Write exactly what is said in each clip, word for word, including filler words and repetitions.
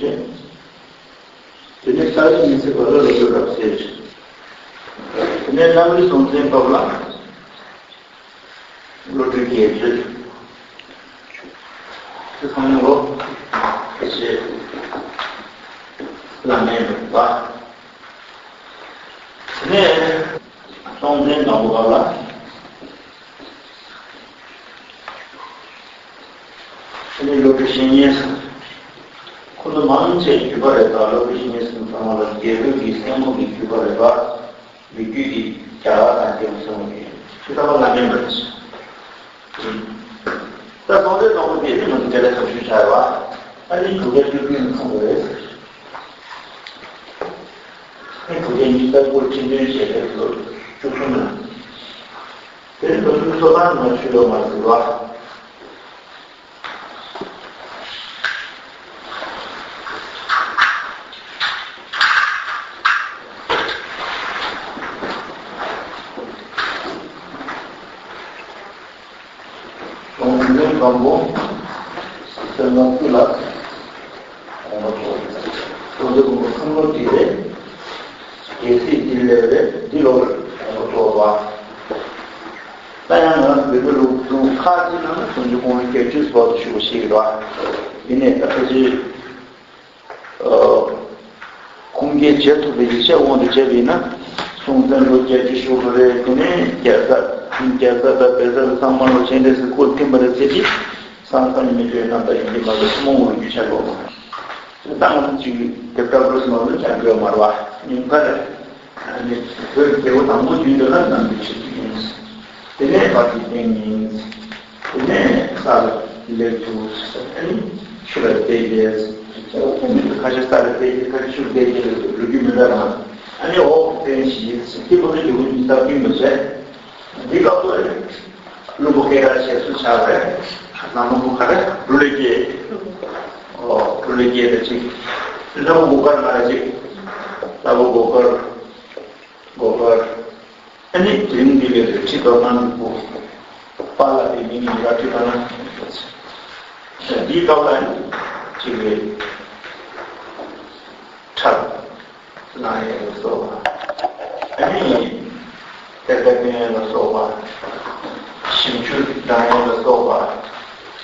དེ་ནས་ས་ཡི་ཉི་ཚེ་བར་ལ་བློ་གྲོས་རབ་གསལ། དེ་ནས་གནམ་རི་སྲོང་བཙན་སྐབས་ལ་བློ་གྲོས་རྒྱལ་མཛོད། དེ་ཚང་མ་ལོ་ཞེས་བླ་མའི་འབྲུག་པ། དེ་ནས་སྲོང་བཙན་སྒམ་པོ་སྐབས་ལ། དེ་ནས་བློ་གྲོས་བཤེས་གཉེན་ཟེར། ཁོ་ཚོ་མང་ཆེ་བརྒྱུད་པ་རེད་པ། བློ་གྲོས་བཤེས་གཉེན་ཟེར་ཚང་མ་ལ་རྒྱལ་པོ་གི་སྲས་མོ་གི་བརྒྱུད་པ་རེད་པ། མི་རྒྱུད་ཀྱི་རྒྱ་གར་དང་རྒྱལ་པོ་ཟེར་བ་གི་ཆུ་ཐག་པ་ལ་མེད་པ་རེད། ད་སྲོང་བཙན་སྒམ་པོ་དེ་ནི་མི་འདྲ་ལ་ཞབས་ཞུ་བྱ་བ། ཨ་ནི་འབྲུག་རྒྱལ་བཅུ་བདུན་ཚང་བ་རེད། ཨ་ནི་འབྲུག་རྒྱལ་ཉི་ཤུ་རྩ་དགུར་ཁྲི་འདོན་བྱས་ཏེ་ལོ་བཅུ་གསུམ་ལ། དེ་ནི་ལོ་བཅུ་གསུམ་ལ་ང་ཆོས་ལོ་མ་ཟིན་པ། སྲོང་བཙན་སྒམ་པོ་སེར་སྣ་སྐུ་ལ་དགོངས་པ་རྫོགས། སྲོང་བཙན་སྒམ་པོ་ཁམས་ལོ་དེ་རེད། རྒྱལ་སྲིད་འདི་ལས་རེད། འདི་ལོ་རེད་དགོངས་པ་རྫོགས་པ། ད་ཡང་ང་བོད་པའི་ལུགས་སྲོལ་ཁག་ཅིག་ནང་ན་སྲུང་སྐྱོབ་ཁོང་རྒྱལ་ཇུས་སོགས་ཞུ་བ་ཞིག་རེད་བ། ཡིན་ནའི་ད་ཕལ་ཆེར་ཁུངས་སྐྱེལ་བྱེད་ཐུབ་པའི་ཡིག་ཆ་དབང་དུ་བྱས་པ་ཡིན་ན། སྲོང་བཙན་ལོ་བརྒྱད་ཅུ་ཞུ་དགོས་རེད། དེ་ནས་རྒྱལ་ཚབ་རྒྱལ་ཚབ་དང་བེ་ཚབ་ཚང་མ་ལོ་ཆེན་འདྲ་སེ་སྐུ་ཐིམ་པ་རེད་ཟེར་གྱི། སང་སང་ཉིན་མི་འདྲའི་རྣམ་ཐར་ཡིན་གྱི་མ་གཏོགས་ཐུན་མོང་མ་ཡིན་རྒྱུ་ཆ་ལོག་མ་རེད། ད་ང་ཚོ་ཅིག་དེབ་ཀྲ་པོ་ལོ་ཞིག་མ་ལོ་ཅང་དགོས་མ་རེད་བ། ཉུང་མཐའ་རེད། ཨ་ནི་བོད་རྒྱལ་པོ་དང་པོ་བརྒྱུད་འདི་ལ་ནང་གི་ཆེད་དུ་ཡིན། དེ་ནས་བར་གྱི་རྟེན་ཡིན། དེ་ནས་ས་ལ་ལེགས་ཐུབ། ཨ་ནི་ཆུ་ལ་བདེ་རྒྱས། ཨ་ནི་ཁ་ཤས་ས་ལ་བདེ་རྒྱས། ཁ་ཤས་ཆུ་ལ་བདེ་རྒྱས་ལ་ལོ་རྒྱུས་མི་འདྲ་རང་། ཨ་ནི་འོག་གི་རྟེན་གཞི་ཡིན། དེ་ཁོ་ཚོ་རྒྱུ་མི་འདྲ་ཀུན་པ་བྱས། འདི་སྐབས་སུ་ཨ་ནི་བློན་པོ་སྐད་གྲགས་ཆེ་སུ་ཆགས་རེད། ནང་བློན་པོ་ག་རེ་འབྲུག་ལས་སྐྱེས། ཨོ་འབྲུག་ལས་སྐྱེས་དེ་གཅིག་ལྷ་བུ་སྒོ་དཀར་ང་རེ་གཅིག་ལྷ་བུ་སྒོ་དཀར། སྒོ་དཀར། ཨ་ནི་དེ་རིང་འདི་ལས་རེ་ཁྲི་དོ་སྣང་གི་བུ། པཱ་ལགས་ཀྱི་མིང་ནི་ར་ཁྲི་དོ་སྣང་། འདིའི་སྐབས་ལ་ནི་གཅིག་རེད། ཁྲབ་གནང་ཡས་ལ་སོགས་པ། ཨ་ནི་གཏེར་ཁ་སྟོན་ཡས་ལ་སོགས་པ། ཞིང་ཆུ་འདྲེན་ཡས་ལ་སོགས་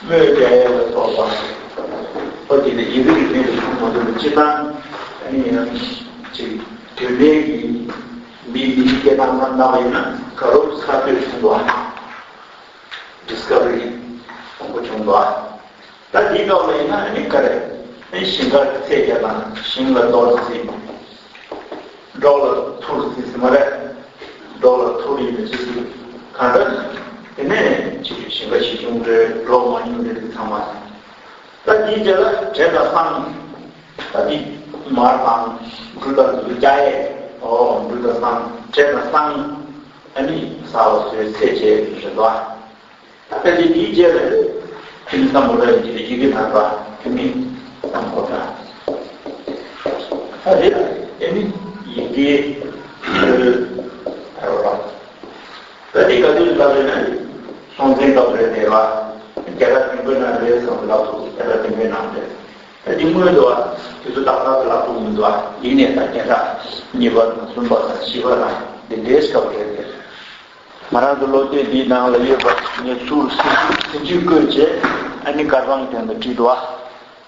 པ། དམོད་རྒྱག་ཡས་ལ་སོགས་པ། ཨོ་དེ་ནས་ཡི་གེ་རིག་གནས་ལ་ཐུགས་མ་འདུག་པ་སྤྱིར་བཏང་ཨ་ནི་ཡང་ཅིག་དོན་ལྡན་གྱི་མི་མིའི་སྐད་གདངས་ཙམ་བཏང་བ་ཡིན་ན་ག་རོ་གསར་གཏོད་བྱུང་འདུག་ཨ། ཌིས་ཁ་བ་རི་མང་པོ་བྱུང་འདུག་ཨ། ད་འདིའི་སྐབས་ལ་ཡིན་ན་ཨ་ནི་ག་རེ། ཨ་ནི་ཞིང་ཁར་ཚད་བརྒྱབ་དང་ཞིང་ལ་གཏོར་ཟེར། འབྲོག་ལ་ཐུར་ཟེར་ཟེར་མ་རེད། འབྲོག་ལ་ཐུར་ཡིན་པའི་ཕྱིར་ཟེར། གང་འདྲ་དེ་ནས་ཕྱི་རྒྱུད་ཞིང་ཁ་ཆེ་ཆུང་རེད། འབྲོག་མང་ཉུང་རེད། དེ་ཚང་མ། ད་འདིའི་རྗེས་ལ་བྲེ་དང་བསང་། ད་འདི་མར་དང་འབྲུ་དང་འདི་ཚོ་བཀྱག་ཡས། ཨོ་འབྲུ་དང་བསང་། བྲེ་དང་བསང་། ཨ་ནི་ཟ་བ་ཟོས་ཚད་བྱས་རེད་དོ། ད་ཕལ་ཆེར་འདིའི་རྗེས་ལ་ཁྱིམ་ཚང་མོ་ལ་ཡི་གེ་ཡི་གེ་དག་པ་ཁྱིམ་མི་ཚང་མོ་དང་། ད་རེད་ཨ་ནི་ཡི་གེ་ཨ་རོ་ར། ད་འདི་ག་དུས་ལ་རེད་ན་སྲོང་བཙན་སྐབས་རེད་དེ་ལ་རྒྱ་གར་དེང་པོའི་ནང་རེད་བསམ་ལབ་ཐུབ། རྒྱ་གར་དེང་པོའི་ནང་རེད། ད་འདི་དངོས་འདུག་བ། དེ་ཚོ་ཏག་ཏག་ཏུ་ལབ་ཐུབ་མི་འདུག་བ། ཡིག་ནས་ད་རྒྱ་གར་གཉིས་པ་དང་གསུམ་པ་དང་བཞི་པ་དང་འདི་འདྲའི་སྐབས་རེད་དེ། ང་རང་ཚོ་ལོ་ཚད་འདིའི་ནང་ལ་ཡོད་པ་ངས་ཚུར་སྲིད་ཇུས་བཀོད་བྱས། ཨ་ནི་གར་དབང་དོན་དུ་བྲིས་འདུག་ཨ།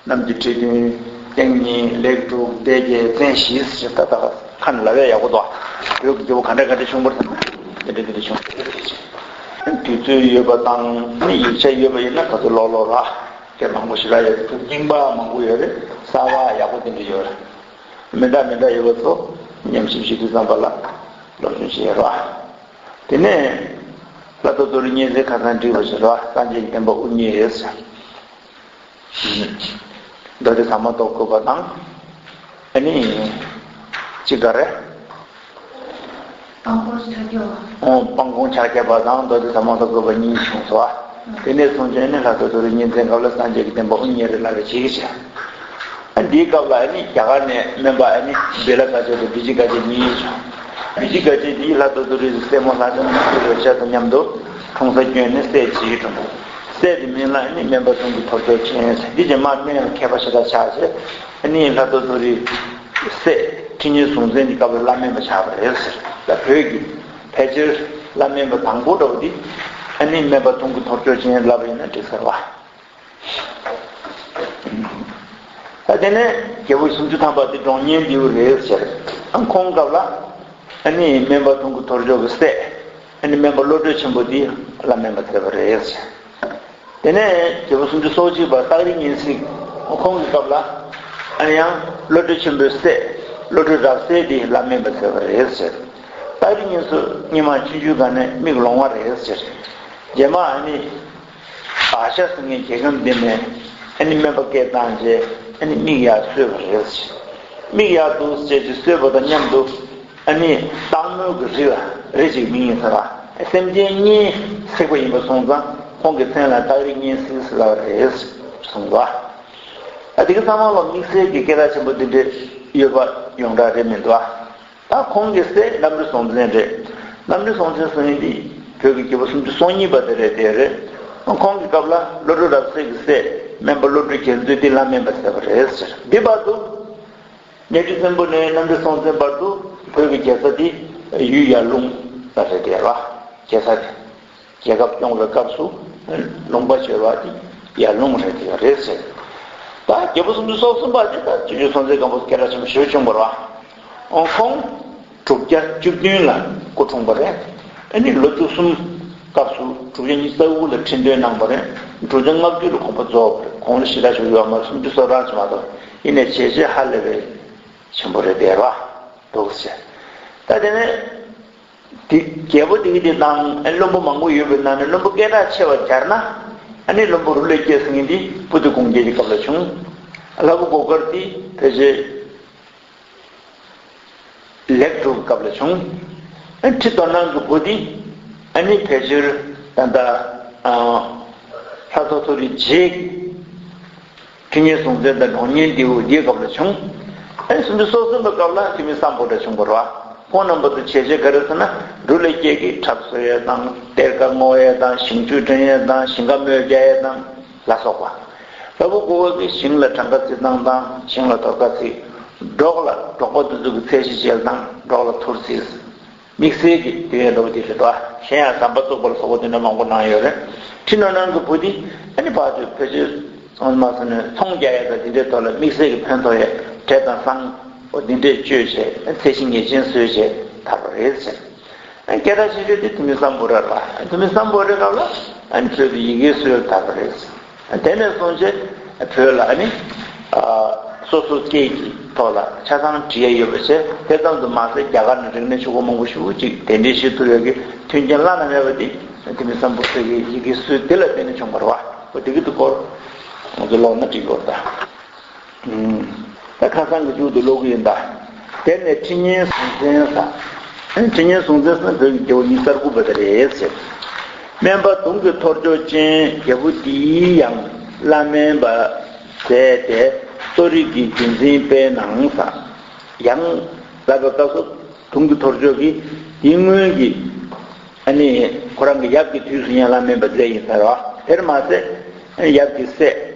གནམ་གྱི་ཁྲི་བདུན། སྟེང་གཉིས། ལེགས་དྲུག་བདེ་བརྒྱད། བཙན་བཞི་ཞེས་ད་ལྟ་ཁ་ནས་ལབ་ཡ་ཡག་པོ་འདུག་ཨ། བོད་ཀྱི་རྒྱལ་པོ་ག་འདྲ་ག་འདྲ་བྱུང་བ་དང་དེ་འདྲ་དེ་འདྲ་བྱུང་། དུས་ཚོད་ཡོད་པ་དང་ཨ་ནི་ཡིག་ཆ་ཡོད་པ་ཡིན་ན་ད་དུང་ཀློག་ཀློག་ར། དེ་མང་པོ་ཞིག་རག་ཡོད། དེ་རྙིང་པ་མང་པོ་ཡོད་རེད། གསར་པ་ཡག་པོ་དེ་འདྲ་ཡོད་རེད། མི་འདྲ་མི་འདྲ་ཡོད་པ་ཚོ་ཉམས་ཞིབ་བྱེད་དུས་ཙམ་པ་ལ་སློབ་སྦྱོང་བྱེད་རོགས། དེ་ནས་ལྷ་ཐོ་ཐོ་རི་གཉན་གཟིགས་ཁ་སང་བྲིས་པ་ཞིག་རོགས། སངས་རྒྱས་ཀྱི་བསྟན་པ་དབུ་བརྙེས་ཡོད་ཟེར། མདོ་སྡེ་ཟབ་མོ་ཐོབ་དགོས་པ་དང་། ཨ་ནི་ཅི་ག་རེ། སྤང་སྐོང་ཕྱག་རྒྱ་བ། ཨོ། སྤང་སྐོང་ཕྱག་རྒྱ་བ་དང་མདོ་སྡེ་ཟབ་མོ་ཐོབ་དགོས་པ་གཉིས་བྱུང་སོ། དེ་ནས་བཟུང་བྱས་ནས་ལྷ་ཐོ་ཐོ་རི་གཉན་གཟིགས་སྐབས་ལ་སངས་རྒྱས་ཀྱི་བསྟན་པ་དབུ་བརྙེས་རེད་ལབ་པའི་བྱེད་ཀྱི་བྱ། ཨ་འདིའི་སྐབས་ལ་ཨ་ནི་རྒྱ་གར་ནས་སྨན་པ་ཨ་ནི་བི་ལ་ཀ་ཅེ་དང་བི་ཇི་ཀ་ཅེ་གཉིས་བྱུང་། བི་ཇི་ཀ་ཅེ་འདིས་ལྷ་ཐོ་ཐོ་རི་སྲས་མོ་ལྷ་ལྡན་མ་སྐྱེས་རོལ་ཆ་དང་མཉམ་དུ་འཁྲུངས་ས་བསྐྱོན་ནས་སྲས་བྱིའུ་འཁྲུངས། སྲས་དེ་མིང་ལ་ནི་སྨན་པ་དུང་གི་ཐོར་ཅོག་ཅན་ཟེར། འདི་རྗེས་མ་སྨན་ལ་མཁས་པ་ཞེ་དྲག་ཆགས་བྱས། ནི་ལྷ་ཐོ་ཐོ་རིའི་སྲས་ཁྲི་གཉན་ཟུང་འཛིན་གྱི་སྐབས་ལ་བླ་སྨན་པ་ཆགས་པ་རེད་ཟེར། ད་བོད་ཀྱི་ཕལ་ཆེར་བླ་སྨན་པ་དང་པོ་འདྲ་བོ་འདི་ནི་སྨན་པ་དུང་གི་ཐོར་ཅོག་ཅན་ལབ་པ་ཡིན་ན་འགྲིག་ཟེར་བ། ད་དེ་ནས་རྒྱལ་པོ་སུམ་ཅུ་ཐམ་པ་དེ་འབྲོང་གཉན་ལྡེའུ་རེད་ཟེར། ཁོང་སྐབས་ལ་ཨ་ནི་སྨན་པ་དུང་གི་ཐོར་ཅོག་གི་སྲས་ཨ་ནི་སྨན་པ་བློ་གྲོས་ཆེན་པོ་དེ་བླ་སྨན་པ་མཛད་པ་རེད་ཟེར། དེ་ནས་རྒྱལ་པོ་སུམ་ཅུ་སོ་གཅིག་པ་སྟག་རི་གཉན་གཟིགས། ཁོང་གི་སྐབས་ལ་ཨ་ནི་ཡང་བློ་གྲོས་ཆེན་པོའི་སྲས་བློ་གྲོས་རབ་གསལ་དེ་བླ་སྨན་པ་མཛད་པ་རེད་ཟེར། སྟག་རི་གཉན་གཟིགས་སྔོན་མ་ཆུང་ཆུང་སྒང་ནས་མིག་ལོང་བ་རེད་ཟེར། རྗེས་མ་ཨ་ནི། ཨ་ཤ་ཟེར་མཁན་རྒྱལ་ཁམས་འདི་ནས་ཨ་ནི་སྨན་པ་སྐད་བཏང་རྗེས་ཨ་ནི་མིག་ཡར་གསོས་པ་རེད། མིག་ཡར་འདུག་ཟེར་གྱི་གསོས་པ་དང་མཉམ་དུ་ཨ་ནི་སྟག་མོ་གི་རི་བ་རི་ཅིག་མིང་ཡིན་ས་ར། སེམས་ཅན་གཉིས་གཟིགས་པ་ཡིན་པ་སོང་ཙང་ཁོང་གི་མཚན་ལ་སྟག་རི་གཉན་གཟིགས་ཟེར་ལབ་པ་རེད་གསུངས་པ། ཨ་དེ་གི་ཚང་མ་ལ་དམིགས་བསལ་གྱི་སྐད་གྲགས་ཆེན་པོ་འདི་འདྲ་ཡོད་པ་ཡོངས་གྲགས་རེད་མི་འདུག་ཨ། ད་ཁོང་གི་སྲས་གནམ་རི་སྲོང་བཙན་རེད། གནམ་རི་སྲོང་བཙན་ཟེར་མཁན་འདི་བོད་ཀྱི་རྒྱལ་པོ་སུམ་ཅུ་སོ་གཉིས་པ་དེ་རེད་དེ་རེད། ཁོང་གི་སྐབས་ལ་བློ་གྲོས་རབ་གསལ་གྱི་སྲས་སྨན་པ་བློ་གྲོས་རྒྱལ་མཚན་འདི་བླ་སྨན་པ་མཛད་པ་རེད་ཟེར། འདི་བར་དུ་གཉའ་ཁྲི་བཙན་པོ་ནས་གནམ་རི་སྲོང་བཙན་བར་དུ་བོད་ཀྱི་རྒྱལ་ས་འདི་ཡུལ་ཡར་ཀླུང་ལ་རེད་དེ་ར། རྒྱལ་ས་དེ། རྒྱལ་ཁབ་སྐྱོང་བའི་སྐབས་སུ་ལུང་པ་བྱས་པ་དེ་ཡར་ཀླུང་རེད་དེ་རེད་ཟེར། ད་རྒྱལ་པོ་སུམ་ཅུ་སོ་གསུམ་པ་དེ་ད་ཆུ་བཞི་སྲོང་བཙན་སྒམ་པོ་སྐད་གྲགས་ཆེན་པོ་ཞེ་པོ་བྱུང་བ་རེད་བ། ཁོང་དྲུག་བརྒྱ་བཅུ་བདུན་ལ་སྐུ་འཁྲུངས་པ་རེད། ཨ་ནི་ལོ་བཅུ་གསུམ་སྐབས་སུ་དྲུག་བརྒྱ་ཉི་ཤུ་རྩ་དགུ་ལ་ཁྲི་འདོན་གནང་བ་རེད། དྲུག་བརྒྱ་ལྔ་བཅུ་ལ་དགོངས་པ་རྫོགས་པ་རེད། ཁོང་ལ་ཞེ་དྲག་ཞུ་ཡོད་མ་རེད། སུམ་ཅུ་སོ་གྲངས་ཅིག་མ་གཏོགས། ཡིན་ནའི་བྱས་རྗེས་ཧ་ལས་པའི་ཆེན་པོ་རེད་དེ་རེད་བ། འདུག་ཟེར། ད་དེ་ནས། དེ་རྒྱལ་པོ་དེ་གི་དེ་དང་བློན་པོ་མང་པོ་ཡོད་པའི་ནང་ནས་བློན་པོ་སྐད་གྲགས་ཆེ་བ་སྦྱར་ན། ཨ་ནི་བློན་པོ་རུ་ལས་སྐྱེས་ཟེར་མཁན་དེ་སྤུ་དུ་དགུང་རྒྱལ་གྱི་སྐབས་ལ་བྱུང་། ལྷ་བུ་གོ་དཀར་དེ་ཕལ་ཆེར་ལེགས་གྲུབ་ཀྱི་སྐབས་ལ་བྱུང་། ཨ་ཁྲི་དོ་སྣང་གི་བུ་དེ་ཨ་ནི་ཕལ་ཆེར་ད་ལྟ་ལྷ་ཐོ་ཐོ་རི་རྗེས། ཁྲི་གཉན་ཟུང་འཛིན་དང་འབྲོང་གཉན་ལྡེའུ་འདིའི་སྐབས་ལ་བྱུང་། ཨ་ནི་སུམ་ཅུ་སོ་གསུམ་པའི་སྐབས་ལ་ཐུ་མི་སམ་བྷོ་ཊ་བྱུང་བ་རེད་བ། ཁོང་རྣམ་པ་ཚོ་བྱས་རྗེས་ག་རེ་ཟེར་ན་འབྲུག་ལས་སྐྱེས་ཀྱི་ཁྲབ་བཟོ་ཡས་དང་གཏེར་ཁ་བརྔོ་ཡས་དང་ཞིང་ཆུ་འདྲེན་ཡས་དང་ཞིང་ཁ་རྨོས་རྒྱག་ཡས་དང་ལ་སོགས་པ། ལྷ་བུ་གོ་དཀར་གྱིས་ཞིང་ལ་གྲངས་ཀ་རྩིས་སྟངས་དང་ཞིང་ལ་དོར་ཁ་རྩིས། འབྲོག་ལ་འབྲོག་པ་དེ་ཚོ་གི་ཚད་གཞི་འཇལ་སྟངས་འབྲོག་ལ་ཐུར་རྩིས། དམིགས་བསལ་གྱི་དུས་ཡུན་འདྲ་བོ་དེ་རེད་དོ། གཞན་ཡང་ཟམ་པ་བཙུགས་པ་ལ་སོགས་པ་དེ་འདྲ་མང་པོ་གནང་ཡོད་རེད། ཁྲི་དོ་སྣང་གི་བུ་དེ་ཨ་ནི་ཕར་ཚུར་བོད་ཆས་ཚོང་མ་སོང་ནས་ཚོང་རྒྱག་ཡས་དང་དེ་འདྲའི་ཐོག་ལ་དམིགས་བསལ་གྱི་ཕན་ཐོགས་ཡས་བྲེ་དང་ཟངས་འོ་དེ་འདྲས་བཅོས་བྱས་ཚད་གཞི་ངེས་ཅན་བཟོས་བྱས་དར་བ་རེད་ཟེར། སྐད་གྲགས་ཆེ་ཤོས་དེ་ཐུ་མི་སམ་བྷོ་ཊ་རེད་བ། ཐུ་མི་སམ་བྷོ་ཊའི་སྐབས་ལ་ཨ་ནི་ཚོས་དེ་ཡི་གེ་སྲོལ་དར་བ་རེད། དེ་ནས་བཟུང་བྱས་བོད་ལ་ཨ་ནི་སོ་སོ་སྐད་ཀྱི་ཐོག་ལ་ཆ་ཚང་བྲིས་ཡ་ཡོད་པ་བྱས། དེ་ཙམ་དུ་མ་ཟད་རྒྱ་གར་ནས་རིག་གནས་ཕྱུག་པོ་མང་པོ་ཞེ་པོ་ཅིག་གདན་འདྲེན་ཞུ་ཐུབ་ཡ་གི་མཐུན་རྐྱེན་བླ་ན་མེད་པ་དེ་ཐུ་མི་སམ་བྷོ་ཊ་གི་ཡི་གེ་སྲོལ་དེ་ལ་བརྟེན་ནས་བྱུང་བ་རེད་བ། འོ་དེ་གི་དུ་སྐོར་ང་ཚོ་ཀློག་ན་འགྲིག་གི་རེད་ད། ད་ཁ་སང་གི་མཇུག་ཏུ་ཀློག་གི་ཡིན་ད། དེ་ནས་ཁྲི་གཉན་ཟུང་འཛིན་ཟེར། ཁྲི་གཉན་ཟུང་འཛིན་ཟེར་ན་བོད་ཀྱི་རྒྱལ་པོ་ཉི་ཤུ་རྩ་དགུ་པ་དེ་རེད་ཟེར། སྨན་པ་དུང་གི་ཐོར་ཅོག་ཅན་རྒྱལ་པོ་འདིའི་ཡང་བླ་སྨན་པ་མཛད་དེ་གསོ་རིག་གི་རྒྱུན་འཛིན་སྤེལ་གནང་ཟེར། ཡང་ལབ་པའི་སྐབས་སུ་དུང་གི་ཐོར་ཅོག་གིས་དེའི་སྔོན་གྱི་ཨ་ནི་ཁོ་རང་གི་ཡབ་ཀྱི་དུས་སུ་ཡང་བླ་སྨན་པ་མཛད་ཡིན་ཟེར་བ། དེར་མ་ཟད་ཡབ་ཀྱི་སྲས།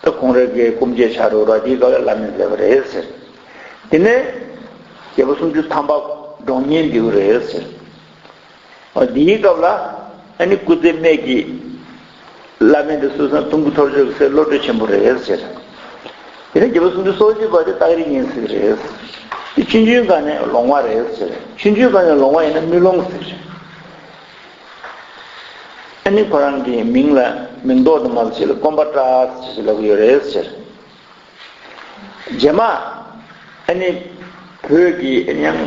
ད་ཁོང་རང་གི་སྐུ་མཆེད་ཆ་རུ་ར་དེའི་སྐབས་ལ་བླ་སྨན་མཛད་པ་རེད་ཟེར། དེ་ནས་རྒྱལ་པོ་སུམ་ཅུ་ཐམ་པ་འབྲོང་གཉན་ལྡེའུ་རེད་ཟེར། འོ་དེའི་སྐབས་ལ་ཨ་ནི་སྐུ་ཚེ་སྨད་ཀྱི་བླ་སྨན་དེ་སུ་ཟེར་ན་དུང་གི་ཐོར་ཅོག་གི་སྲས་བློ་གྲོས་ཆེན་པོ་རེད་ཟེར། དེ་ནས་རྒྱལ་པོ་སུམ་ཅུ་སོ་གཅིག་པ་དེ་སྟག་རི་གཉན་གཟིགས་རེད། དེ་ཆུང་ཆུང་སྒང་ནས་ལོང་བ་རེད་ཟེར། ཆུང་ཆུང་སྒང་ནས་ལོང་བ་ཡིན་ན་དམུས་ལོང་ཟེར། ཨ་ནི་ཁོ་རང་གི་མིང་ལ་མིང་འདོགས་དུ་མ་ཞིག་ལ་སྐོམ་པ་བཀྲ་ཞེས་ལབ་ཀྱི་ཡོད་རེད་ཟེར། རྗེས་མ་ཨ་ནི་བོད་ཀྱི་ཨ་ནི་ཡང་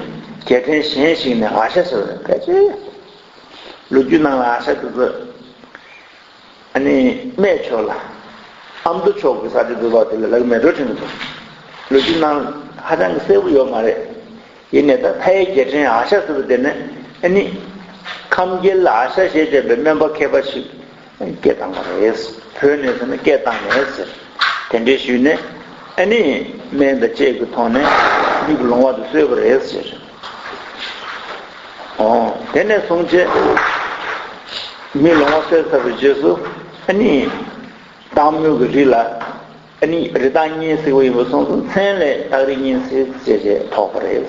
རྒྱལ་ཕྲན་གཞན་ཞིག་ནས་ཨ་ཤ་ཟེར་བ་ཕལ་ཆེར་ལོ་རྒྱུས་ནང་ལ་ཨ་ཤ་དེ་ཚོ་ཨ་ནི་སྨད་ཕྱོགས་ལ་ཨ་མདོ་ཕྱོགས་ཀྱི་ས་ཆ་དེ་ཚོ་དེ་ལ་ལག་མེ་རོ་ཁྲིད་མི་ཐུབ། ལོ་རྒྱུས་ནང་ཧ་ཅང་གི་གསལ་པོ་ཡོད་མ་རེད། ཡིན་ནའི་ད་མཐའ་ཡས་རྒྱལ་ཕྲན་ཨ་ཤ་ཟེར་བ་དེ་ནི་ཨ་ནི་ཁམས་རྒྱལ་ལ་ཨ་ཤ་ཞེས་བྱ་བའི་སྨན་པ་མཁས་པ་ཞིག་སྐད་བཏང་བ་རེད། བོད་ནས་ཟེར་ན་སྐད་བཏང་ནས་ཟེར། དེ་འདྲའི་ཞུས་ནས་ཨ་ནི་སྨན་དང་བཅས་ཀྱི་ཐོག་ནས་མིག་ལོང་བ་དེ་གསོས་པ་རེད་ཟེར། ཨོ། དེ་ནས་བཟུང་བྱས་མིག་ལོང་བ་གསོས་ཚར་བའི་རྗེས་སུ། ཨ་ནི་སྟག་མོ་གི་རི་ལ་ཨ་ནི་རི་དྭགས་གཉན་གཟིགས་པ་ཡིན་པ་སོང་ཙང་མཚན་ལས་སྟག་རི་གཉན་གཟིགས་ཅེས་བྱས་ཐོགས་པ་རེད།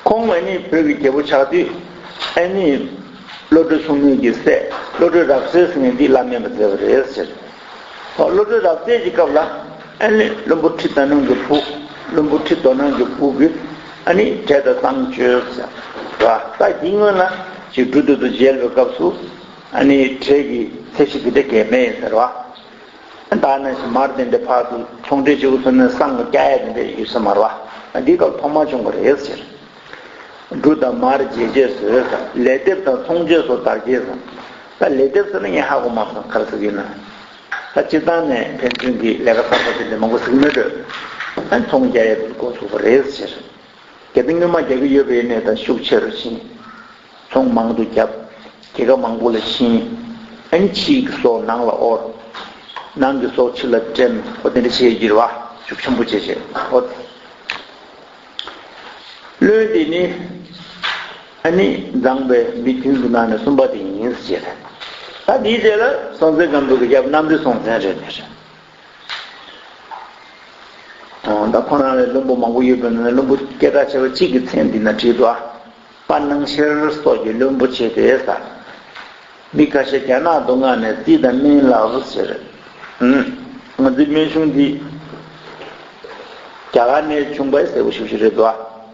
ཁོང་ཨ་ནི་བོད་ཀྱི་རྒྱལ་པོ་ཆགས་དུས་ཨ་ནི་བློ་གྲོས་མཚུངས་མེད་ཀྱི་སྲས་བློ་གྲོས་རབ་གསལ་ཟེར་མཁན་འདི་བླ་སྨན་པ་མཛད་པ་རེད་ཟེར། ཨོ་བློ་གྲོས་རབ་གསལ་གྱི་སྐབས་ལ་ཨ་ནི་བློན་པོ་ཁྲི་དོ་ན་གི་བུ་བློན་པོ་ཁྲི་དོ་ན་གི་བུ་གི་ཨ་ནི་བྲེ་དང་གཙང་བཅོས་ཟེར་བ་ད་འདི་སྔོན་ལ་ཅིག་འབྲུ་དོད་དུ་མཇལ་བའི་སྐབས་སུ་ཨ་ནི་བྲེ་གི་ཚད་གཞི་འདི་འདྲ་གས་མེད་ཟེར་བ། ད་ནང་བཞིན་མར་དེ་འདྲ་ཕར་དུ་ཚོང་འབྲེལ་བྱེད་དགོས་ཟེར་ན་བསང་གི་རྒྱག་ཡ་དེ་འདྲ་ཡོད་ས་མ་རེད་བ། འདི་སྐབས་ཐོག་མར་བྱུང་བ་རེད་ཟེར། འབྲུ་དང་མར་རྗེས་རྗེས་སུ་ཟེར། ལས་སྡེབ་དང་ཚོང་རྗེས་སུ་དར་རྗེས་ཟེར། ད་ལས་སྡེབ་ཟེར་ན་ངས་ཧ་གོ་མ་སོང་ག་རེ་ཟེར་གྱི་ཡོད་ན། ད་སྤྱིར་བཏང་ནས་ཕན་ཚུན་གྱི་ལས་ཀ་བསགས་པ་དེ་འདྲ་མང་པོ་ཟེར་གྱི་མེད་འགྲོ། ཨ་ཚོང་རྒྱག་ཡ་འགོ་ཚུགས་པ་རེད་ཟེར། གལ་ཏེ་སྔོན་མ་རྒྱག་གི་ཡོད་པ་ཡིན་ནའི་ད་ཤུགས་ཆེ་རུ་ཕྱིན། ཚོང་མང་དུ་བརྒྱབ། རྒྱལ་ཁབ་མང་པོ་ལ་ཕྱིན། ཨ་ནི་ཕྱིའི་སྲོག་ནང་ལ་དབོར། ནང་གི་སྲོག་ཕྱི་ལ་བཀྲམ། ཨོ་དེ་འདྲ་བྱས་ཀྱི་རེད་བ། ཤུགས་ཆེན་པོ་བྱས་བྱས་ཨོ། བློན་དེ་ནི་ཨ་ནི་མཛངས་པའི་མི་བདུན་གྱི་ནང་ནས་གསུམ་པ་དེ་ཡིན་ཟེར། ད་དེའི་རྗེས་ལ་སྲོང་བཙན་སྒམ་པོ་གི་ཡབ་གནམ་རི་སྲོང་བཙན་རེད་ནས། ད་ཁོ་རང་ལ་བློན་པོ་མང་པོ་ཡོད་པའི་ནང་ནས་བློན་པོ་སྐད་གྲགས་ཆེ་བ་གཅིག་གི་མཚན་འདི་ན་བྲིས་འདུག་ཨ། དཔལ་སྣང་ཤེར་སོགས་ཀྱི་བློན་པོ་བྱས་ཏེ་ཟེར། མི་ཁ་ཤས་རྒྱ་ནག་མདོ་སྔགས་ནས་རྩིས་དང་སྨན་བསླབས་ཟེར། ང་ཚོའི་སྨན་གཞུང་འདི་རྒྱ་གར་ནས་བྱུང་བས་ཟེར་བ་ཞིག་རེད་འདུག་ཨ།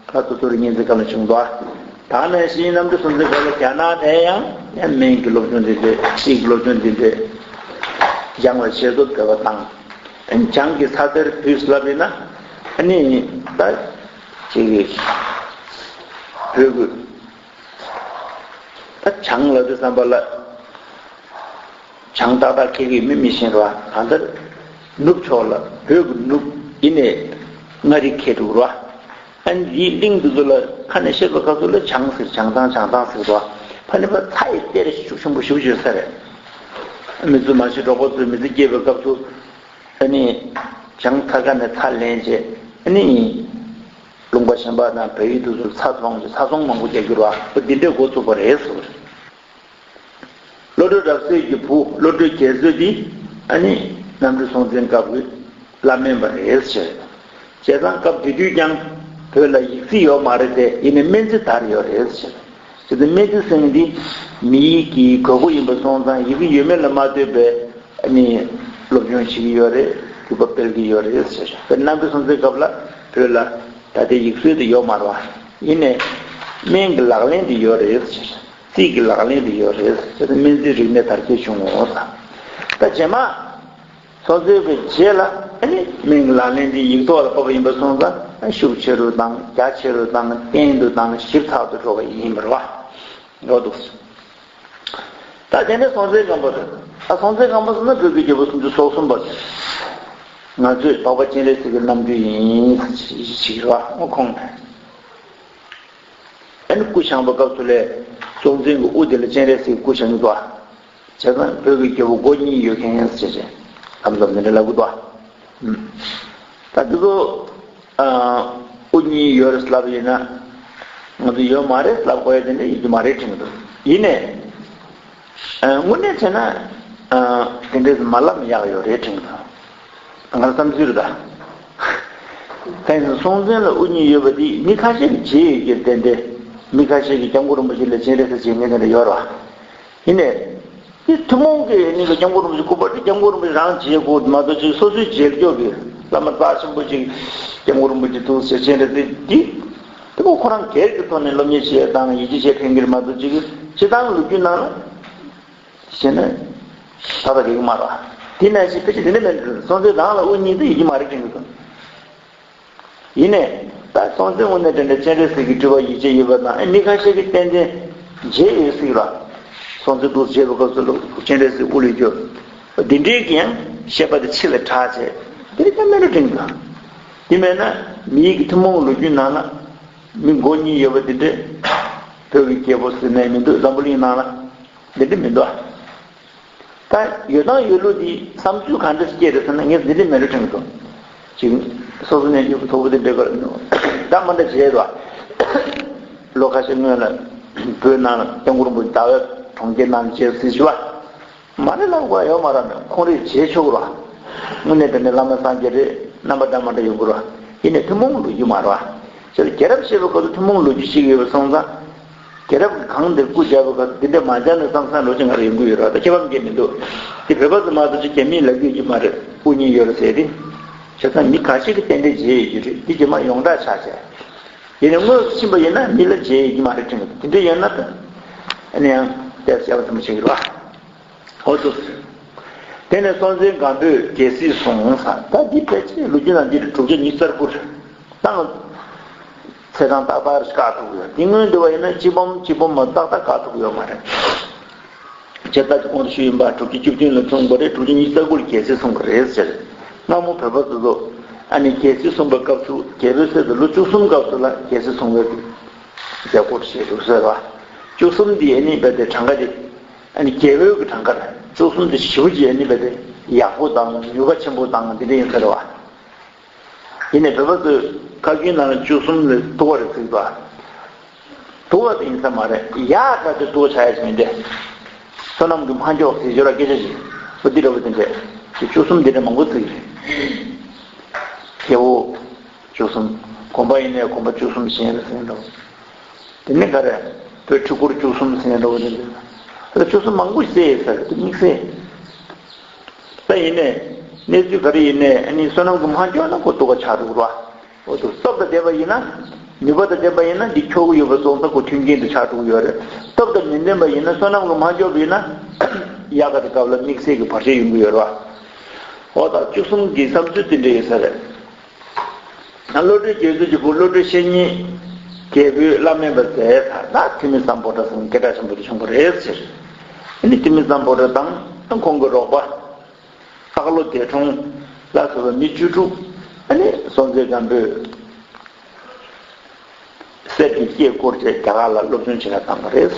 ཁ་ཐུ་ཐུ་རི་གཉན་གཟིགས་སྐབས་ལ་བྱུང་འདུག་ཨ། ད་ནང་བཞིན་གནམ་རི་སྲོང་བཙན་སྐབས་ལ་རྒྱ་ནག་ནས་ཡང་ཡང་སྨན་གྱི་སློབ་སྦྱོང་འདི་འདྲ་རྩིས་ཀྱི་སློབ་སྦྱོང་འདི་འདྲ་སྦྱང་བའི་ཆེད་དུ་འབོད་པ་བཏང་། བྱང་གི་ས་གཏེར་བུས་ལབ་ཡིན་ན་ཨ་ནི་ད་ཅིག་བོད་ཀྱི་ད་བྱང་ལབ་དུས་ཙམ་པ་ལ་བྱང་ཏག་ཏག་ཁྱེད་ཀྱིས་མི་མི་ཤེས་ར་གང་ལྟར་ནུབ་ཕྱོགས་ལ་བོད་ཀྱི་ནུབ་ཡིན་ནས་མངའ་རིས་ཁེལ་འདུག་ར། ཨ་ནི་འདིའི་གླིང་འདི་ཚོ་ལ་ཁ་ནས་བཤད་པའི་སྐབས་སུ་ལ་བྱང་ཟེར་བྱང་ཐང་བྱང་ཐང་ཟེར་ར་ཕ་ནི་པ་ཚ་ཡི་གཏེར་ཤུགས་ཆེན་པོ་ཞེ་པོ་ཅིག་ཡོད་ས་རེད། མི་ཚོ་མ་གཞི་འབྲོག་པ་ཚོས་མི་ཚེ་སྐྱེལ་བའི་སྐབས་སུ་ཨ་ནི་བྱང་ཐང་ཁ་ནས་ཚྭ་ལེན་བྱས་ཨ་ནི་ལུང་པ་གཞན་པ་དང་བལ་ཡུལ་དུ་ཚུར་ཚྭ་བཙོང་བྱས་ཚྭ་བཙོང་མང་པོ་རྒྱག་རྒྱུ་རེད་བ། འོ་འདི་འདྲའི་འགོ་བཙུགས་པ་རེད་ཟེར་བ་རེད། བློ་གྲོས་རབ་གསལ་གྱི་བུ་བློ་གྲོས་རྒྱལ་མཚོ་འདི་ཨ་ནི་གནམ་རི་སྲོང་བཙན་སྐབས་ཀྱི་བླ་སྨན་པ་རེད་ཟེར། བྱས་ཙང་སྐབས་དེ་དུས་ཀྱང་བོད་ལ་ཡིག་རྩིས་ཡོད་མ་རེད་དེ་ཡིན་ནའི་སྨན་རྩིས་དར་ཡོད་རེད་ཟེར། དེ་ཚོ་སྨན་རྩིས་ཟེར་མཁན་འདི་མི་ཡིག་གི་དགོས་མཁོ་ཡིན་པ་སོང་ཙང་ཡི་གེ་ཡོད་མེད་ལ་མ་ལྟོས་པའི་ཨ་ནི་སློབ་སྦྱོང་བྱེད་ཀྱི་ཡོད་རེད། རྒྱུད་པ་སྤེལ་གྱི་ཡོད་རེད་ཟེར། དཔེར་ན་གནམ་རི་སྲོང་བཙན་སྐབས་ལ་བོད་ལ་ད་ལྟའི་ཡིག་སྲོལ་དེ་ཡོད་མ་རེད་བ། ཡིན་ནའི་སྨན་གྱི་ལག་ལེན་དེ་ཡོད་རེད་ཟེར། རྩིས་ཀྱི་ལག་ལེན་དེ་ཡོད་རེད་ཟེར། སྨན་རྩིས་རིག་གནས་དར་རྒྱས་བྱུང་ངོ་ཟེར། ད་རྗེས་མ་སྲོང་བཙན་པའི་རྗེས་ལ་ཨ་ནི་སྨན་གྱི་ལག་ལེན་འདི་ཡིག་ཐོག་ལ་ཕབ་པ་ཡིན་པ་སོང་ཙང་ཤུགས་ཆེ་རུ་བཏང་རྒྱ་ཆེ་རུ་བཏང་བརྟན་དུ་བཏང་ཞིབ་ཚགས་སུ་འགྲོ་བ་ཡིན་པ་རེད་བ། འགྲོ་འདུག་ད་དེ་ནས་སྲོང་བཙན་སྒམ་པོ་རེད། ད་སྲོང་བཙན་སྒམ་པོ་ཟེར་ན་བོད་ཀྱི་རྒྱལ་པོ་སུམ་ཅུ་སོ་གསུམ་པ་རེད། ང་ཚོས་འཕགས་པ་སྤྱན་རས་གཟིགས་ཀྱི་རྣམ་སྤྲུལ་ཡིན་ཞིག་རེད་བ། ཁོང་ནས་ཨ་ནི་སྐུ་བཞེངས་པའི་སྐབས་སུ་ལས་སྲོང་བཙན་གྱི་དབུ་དེ་ལ་སྤྱན་རས་གཟིགས་སྐུ་བཞེངས་ཀྱི་འདུག་བ། བྱས་ཙང་བོད་ཀྱི་རྒྱལ་པོ་མགོ་གཉིས་ཡོད་མཁན་ཟེར་བྱས་ལམ་ལམ་འདི་འདྲ་ལབ་ཀྱི་འདུག་བ། ད་འདི་ཚོ་དབུ་གཉིས་ཡོད་རེད་ལབ་ཡིན་ན་ང་ཚོ་ཡོད་མ་རེད་ལབ་དགོས་ཡ་དེ་འདྲ་ཡོད་ཀྱི་མ་རེད་དྲན་གྱི་འདུག་ཡིན་ནའི་དངོས་གནས་བྱས་ན་དེ་འདྲས་མ་ལབ་ན་ཡག་ཡོད་རེད་དྲན་གྱི་འདུག་ང་ལ་བསམ་ཚུལ་རེད་ད། གང་ཡིན་ཟེར་ན་སྲོང་བཙན་ལ་དབུ་གཉིས་ཡོད་པ་འདི་མི་ཁ་ཤས་ཀྱིས་བརྗེད་ཡོད་ཀྱི་རེད་དེ། མི་ཁ་ཤས་ཀྱིས་སྐྱབས་མགོན་རིན་པོ་ཆེ་ལ་སྤྱན་རས་གཟིགས་བྱེད་མཁན་དེ་འདྲ་ཡོད་རེད་བ། ཡིན་ནའི། དེ་ཐུན་མོང་གི་གནས་ལ་སྐྱབས་མགོན་རིན་པོ་ཆེ་སྐུ་པར་དེ་སྐྱབས་མགོན་རིན་པོ་ཆེ་རང་བྱེད་དགོས་མ་གཏོགས་ཅིག་སོ་སོའི་བྱེད་སྐྱོ་གི་བླ་མ་རྩ་ཆེན་པོ་ཅིག་སྐྱབས་མགོན་རིན་པོ་ཆེ་འདུག་ཟེར་བྱས་འདྲ་དེ་འདི། དེ་མོ་ཁོ་རང་སྒེར་གྱི་ཐོག་ནས་སློབ་གཉེར་བྱེད་དང་ཡིད་ཆེས་བྱེད་མཁན་གྱི་རེད་མ་གཏོགས་ཅིག་སྤྱིར་བཏང་ལོ་རྒྱུས་ནང་ལ་བཤད་ན་ད་ལྟ་རིག་མ་རེད། དེ་ནང་བཞིན་ཕལ་ཆེར་དེ་འདྲ་མེད་འགྲོ། སྲོང་བཙན་རང་ལ་དབུ་གཉིས་དེ་ཡིད་ཀྱི་མ་རེད་དྲན་གྱི་འདུག་ཡིན་ནའི་ད་སྲོང་བཙན་དངོས་གནས་དྲན་པའི་སྤྱན་རས་གཟིགས་ཀྱི་སྤྲུལ་པ་ཡིད་ཆེས་ཡོད་པ་དང་ཨེ་མི་ཁ་ཤས་ཀྱིས་ཏན་ཏན་བརྗེད་ཡོད་སྲིད་ལ། སྲོང་བཙན་འདུག་བརྗེད་པའི་སྐབས་སུ་ལ་སྤྱན་རས་གཟིགས་དབུ་ལ་སྐྱོར། འདི་འདྲའི་གི་ཡང་བཤད་པ་དེ་ཕྱི་ལ་གྲགས་བྱས་འདི་རིགས་ཀྱང་མེད་འགྲོ་དྲན་གྱི་འདུག་དེ་མེད་ན་མི་ཡིག་གི་ཐུན་མོང་ལོ་རྒྱུས་ནང་ལ་མི་མགོ་གཉིས་ཡོད་པ་འདི་འདྲས་བོད་ཀྱི་རྒྱལ་པོ་ཟེར་ནས་མི་འདུག་འཛམ་བུ་གླིང་ནང་ལ། འདི་འདྲ་མི་འདུག་ད་ཡོད་དང་ཡོད་ལུགས་འདི་བསམ་ཚུལ་ག་འདྲ་སྐྱེས་རེད་ཟེར་ན་ངས་འདི་འདྲ་མེད་འགྲོ་དྲན་གི་འདུག་ཅིག་སོ་སོ་ནས་ཡོད་པའི་ཐོག་པོ་དེ་འདྲ་གར་འདྲ་མ་འདྲ་བྱས་དོ། ལོ་ཁ་ཤས་སྔོན་ལ་བོད་ནང་ལ་སྐྱབས་མགོན་རིན་པོ་ཆེ་ཟླ་བའི་ གྲོང་ཁྱེར་རྣམས་བྱེད་ཟེར་ཞུ་བ། མ་རེད་ལབ་དགོས་ཡོད་མ་རེད། ཁོང་རེ་བྱེད་ཆོག་རོགས། དངོས་གནས་དེ་ནས་བླ་མ་སངས་རྒྱས་རེད། རྣམ་པ་འདྲ་མ་འདྲ་ཡོང་གི་རོགས། ཡིན་ནས་ཐུན་མོང་ལོ་རྒྱུས་མ་རེད་བ། ཅེས་རྒྱལ་རབས་བཤད་པའི་སྐབས་སུ་ཐུན་མོང་ལོ་རྒྱུས་ཤིག་ཡོད་པ་སོང་ཙང་། རྒྱལ་རབས་ཀྱི་སྒང་དེར་སྐུ་བཞག་པའི་སྐབས་སུ་འདི་འདྲ་མ་སྦྱར་ན་བསམ་བསམ་ལོ་ཅིག་ང་རང་ཡོང་གི་ཡོད་རེད་བ། ད་ཁྱད་པར་མཁན་མི་འདུག་དེ་བོད་པ་ཚོ་མ་གཏོགས་ཅིག་རྒྱ་མིས་ལབ་ཀྱི་ཡོད་ཀྱི་མ་རེད། དབུ་བརྙེས་ཡོད་རེད་ཟེར་ཏེ། བྱས་ཙང་མི་ཁ་ཤས་ཀྱིས་ཏན་ཏན་བརྗེད་ཡོད་ཀྱི་རེད། འདི་རྗེས་མ་ཡོངས་གྲགས་ཆགས་བྱས། ཡིན་ནའི་དངོས་སུ་ཕྱིན་པ་ཡིན་ན་མི་ལ་བརྗེད་ཡོད་ཀྱི་མ་རེད་དྲན་གྱི་འདུག་དེ་འདྲ་ཡོད་ན་ད། ཨ་ནི་ཡང་དེར་བྱས་པ་ཙམ་བྱེད་ཀྱི་རེད་བ། འོ་ཙུ། དེ་ནས་སྲོང་བཙན་སྒམ་པོས་རྒྱལ་སྲིད་བཟུང་ས། ད་འདི་ཕལ་ཆེར་ལོ་རྒྱུས་ནང་འདི་རུ་དྲུག་བརྒྱ་ཉི་ཤུ་རྩ་དགུ་རེད། ད་ཚེས་གྲངས་ཏག་ཏག་རེ་བཀག་ཐུབ་ཀྱི་ཡོད། འདི་སྔོན་འདི་བ་ཡིན་ན་གཅིག་འབུམ་གཅིག་འབུམ་མ་ཏག་ཏག་བཀག་ཐུབ་ཀྱི་ཡོད་མ་རེད། བྱས་ཙང་གོང་དུ་ཞུས་ཡིན་པ། དྲུག་བརྒྱ་བཅུ་བདུན་ལ་འཁྲུངས་པ་རེད། དྲུག་བརྒྱ་ཉི་ཤུ་རྩ་དགུ་ལ་རྒྱལ་སྲིད་བཟུང་གི་རེད་ཟེར། སྔ་མོ་བོད་པ་ཚོ་ཚོ་ཨ་ནི་རྒྱལ་སྲིད་བཟུང་པའི་སྐབས་སུ་རྒྱལ་པོའི་སྲས་དེ་ལོ་བཅུ་གསུམ་སྐབས་སུ་ལ་རྒྱལ་སྲིད་བཟུང་བའི་མཛད་སྒོ་བྱེད་འདུག་ཟེར་བ། བཅུ་གསུམ་འདི་ཨ་ནི་རྦད་དེ་གྲངས་ཀ་དེ། ཨ་ནི་རྒྱལ་པོའི་གི་གྲངས་ཀ་རེད། བཅུ་གསུམ་དེ་ཞེ་པོ་ཅིག་ཨ་ནི་རྦད་དེ་ཡག་པོ་དང་ནུས་པ་ཆེན་པོ་དང་འདི་འདྲ་ཡིན་ཟེར་བ། ཡིན་ནའི་བོད་པ་ཚོས་བཀའ་བརྒྱུད་ནང་ལ་བཅུ་གསུམ་ལ་ཐུ་བ་རེ་བརྩི་འདུག་ཐུ་བ་དེ་ཡིན་ས་མ་རེད། ཡག་ག་དེ་ཐུ་བ་ཆགས་ཡ་ཞིག་མིན་ཏེ། བསོད་ནམས་ཀྱི་སྨྲ་བརྗོད་ཟེར་ཞོར་ལ་སྐད་ཆ་ཞིག་འོ་འདི་འདྲ་བོ་དེ་འདྲས་དེ་བཅུ་གསུམ་འདི་འདྲ་མང་པོ་བརྩི་གི་རེད། སྐྱེ་བོ་བཅུ་གསུམ། དགོན་པ་ཡིན་ནའི་དགོན་པ་བཅུ་གསུམ་བཞེངས་ཟེར་འདྲ་བོ། དེ་ནི་ག་རེ། བོད་ཁྲི་སྐོར་བཅུ་གསུམ་ཟེར་འདྲ་བོ་དེ་འདྲ། ཨ་ལ་བཅུ་གསུམ་མང་པོ་ཞིག་བརྩི་ཡོད་ས་རེད། དེ་དམིགས་བསལ། ད་ཡིན་ནའི། གནས་ཚུལ་ག་རེ་ཡིན་ནའི་ཨ་ནི་བསོད་ནམས་ཀྱི་སྨྲ་བརྗོད་ན་ཁོ་ཐུ་བ་ཆགས་འགྲོ་གི་རེད་བ། འོ་ཐུ་སྟོབས་དང་ལྡན་པ་ཡིན་ན། ནུས་པ་དང་ལྡན་པ་ཡིན་ན་འདི་ཁྱོག་གི་ཡོད་པ་སོང་ཙང་ཁོ་མཐུན་རྐྱེན་དུ་ཆགས་འགྲོ་གི་ཡོད་རེད། སྟོབས་དང་མི་ལྡན་པ་ཡིན་ན་བསོད་ནམས་ཀྱི་སྨྲ་བརྗོད་པ་ཡིན་ན། ཡག་ག་དེ་སྐབས་ལ་དམིགས་བསལ་གྱི་བར་ཆད་ཡོང་གི་ཡོད་རེད་བ། འོ་ད་བཅུ་གསུམ་གྱི་བསམ་ཚུལ་དེ་འདྲ་ཡོད་ས་རེད། ད་བློ་གྲོས་རྒྱ་མཚོ་གི་བུ་བློ་གྲོས་བཤེས་གཉེན་རྒྱལ་པོས་བླ་མེད་པ་མཛད་ཚར། ད་ཐུ་མི་སམ་བྷོ་ཊ་ཟེར་མཁན་སྐད་གྲགས་ཆེན་པོ་དེ་བྱུང་བ་རེད་ཟེར། ཨ་ནི་ཐུ་མི་སམ་བྷོ་ཊ་དང་ཁོང་གི་རོགས་པ། སྟག་ལོ་འདས་གྲོངས་ལ་སོགས་པ་མི་བཅུ་དྲུག་ཨ་ནི་སྲོང་བཙན་སྒམ་པོས་གསེར་གྱི་སྐེ་བསྐོར་བྱས་རྒྱ་གར་ལ་སློབ་སྦྱོང་བྱེད་གར་བཏང་བ་རེད།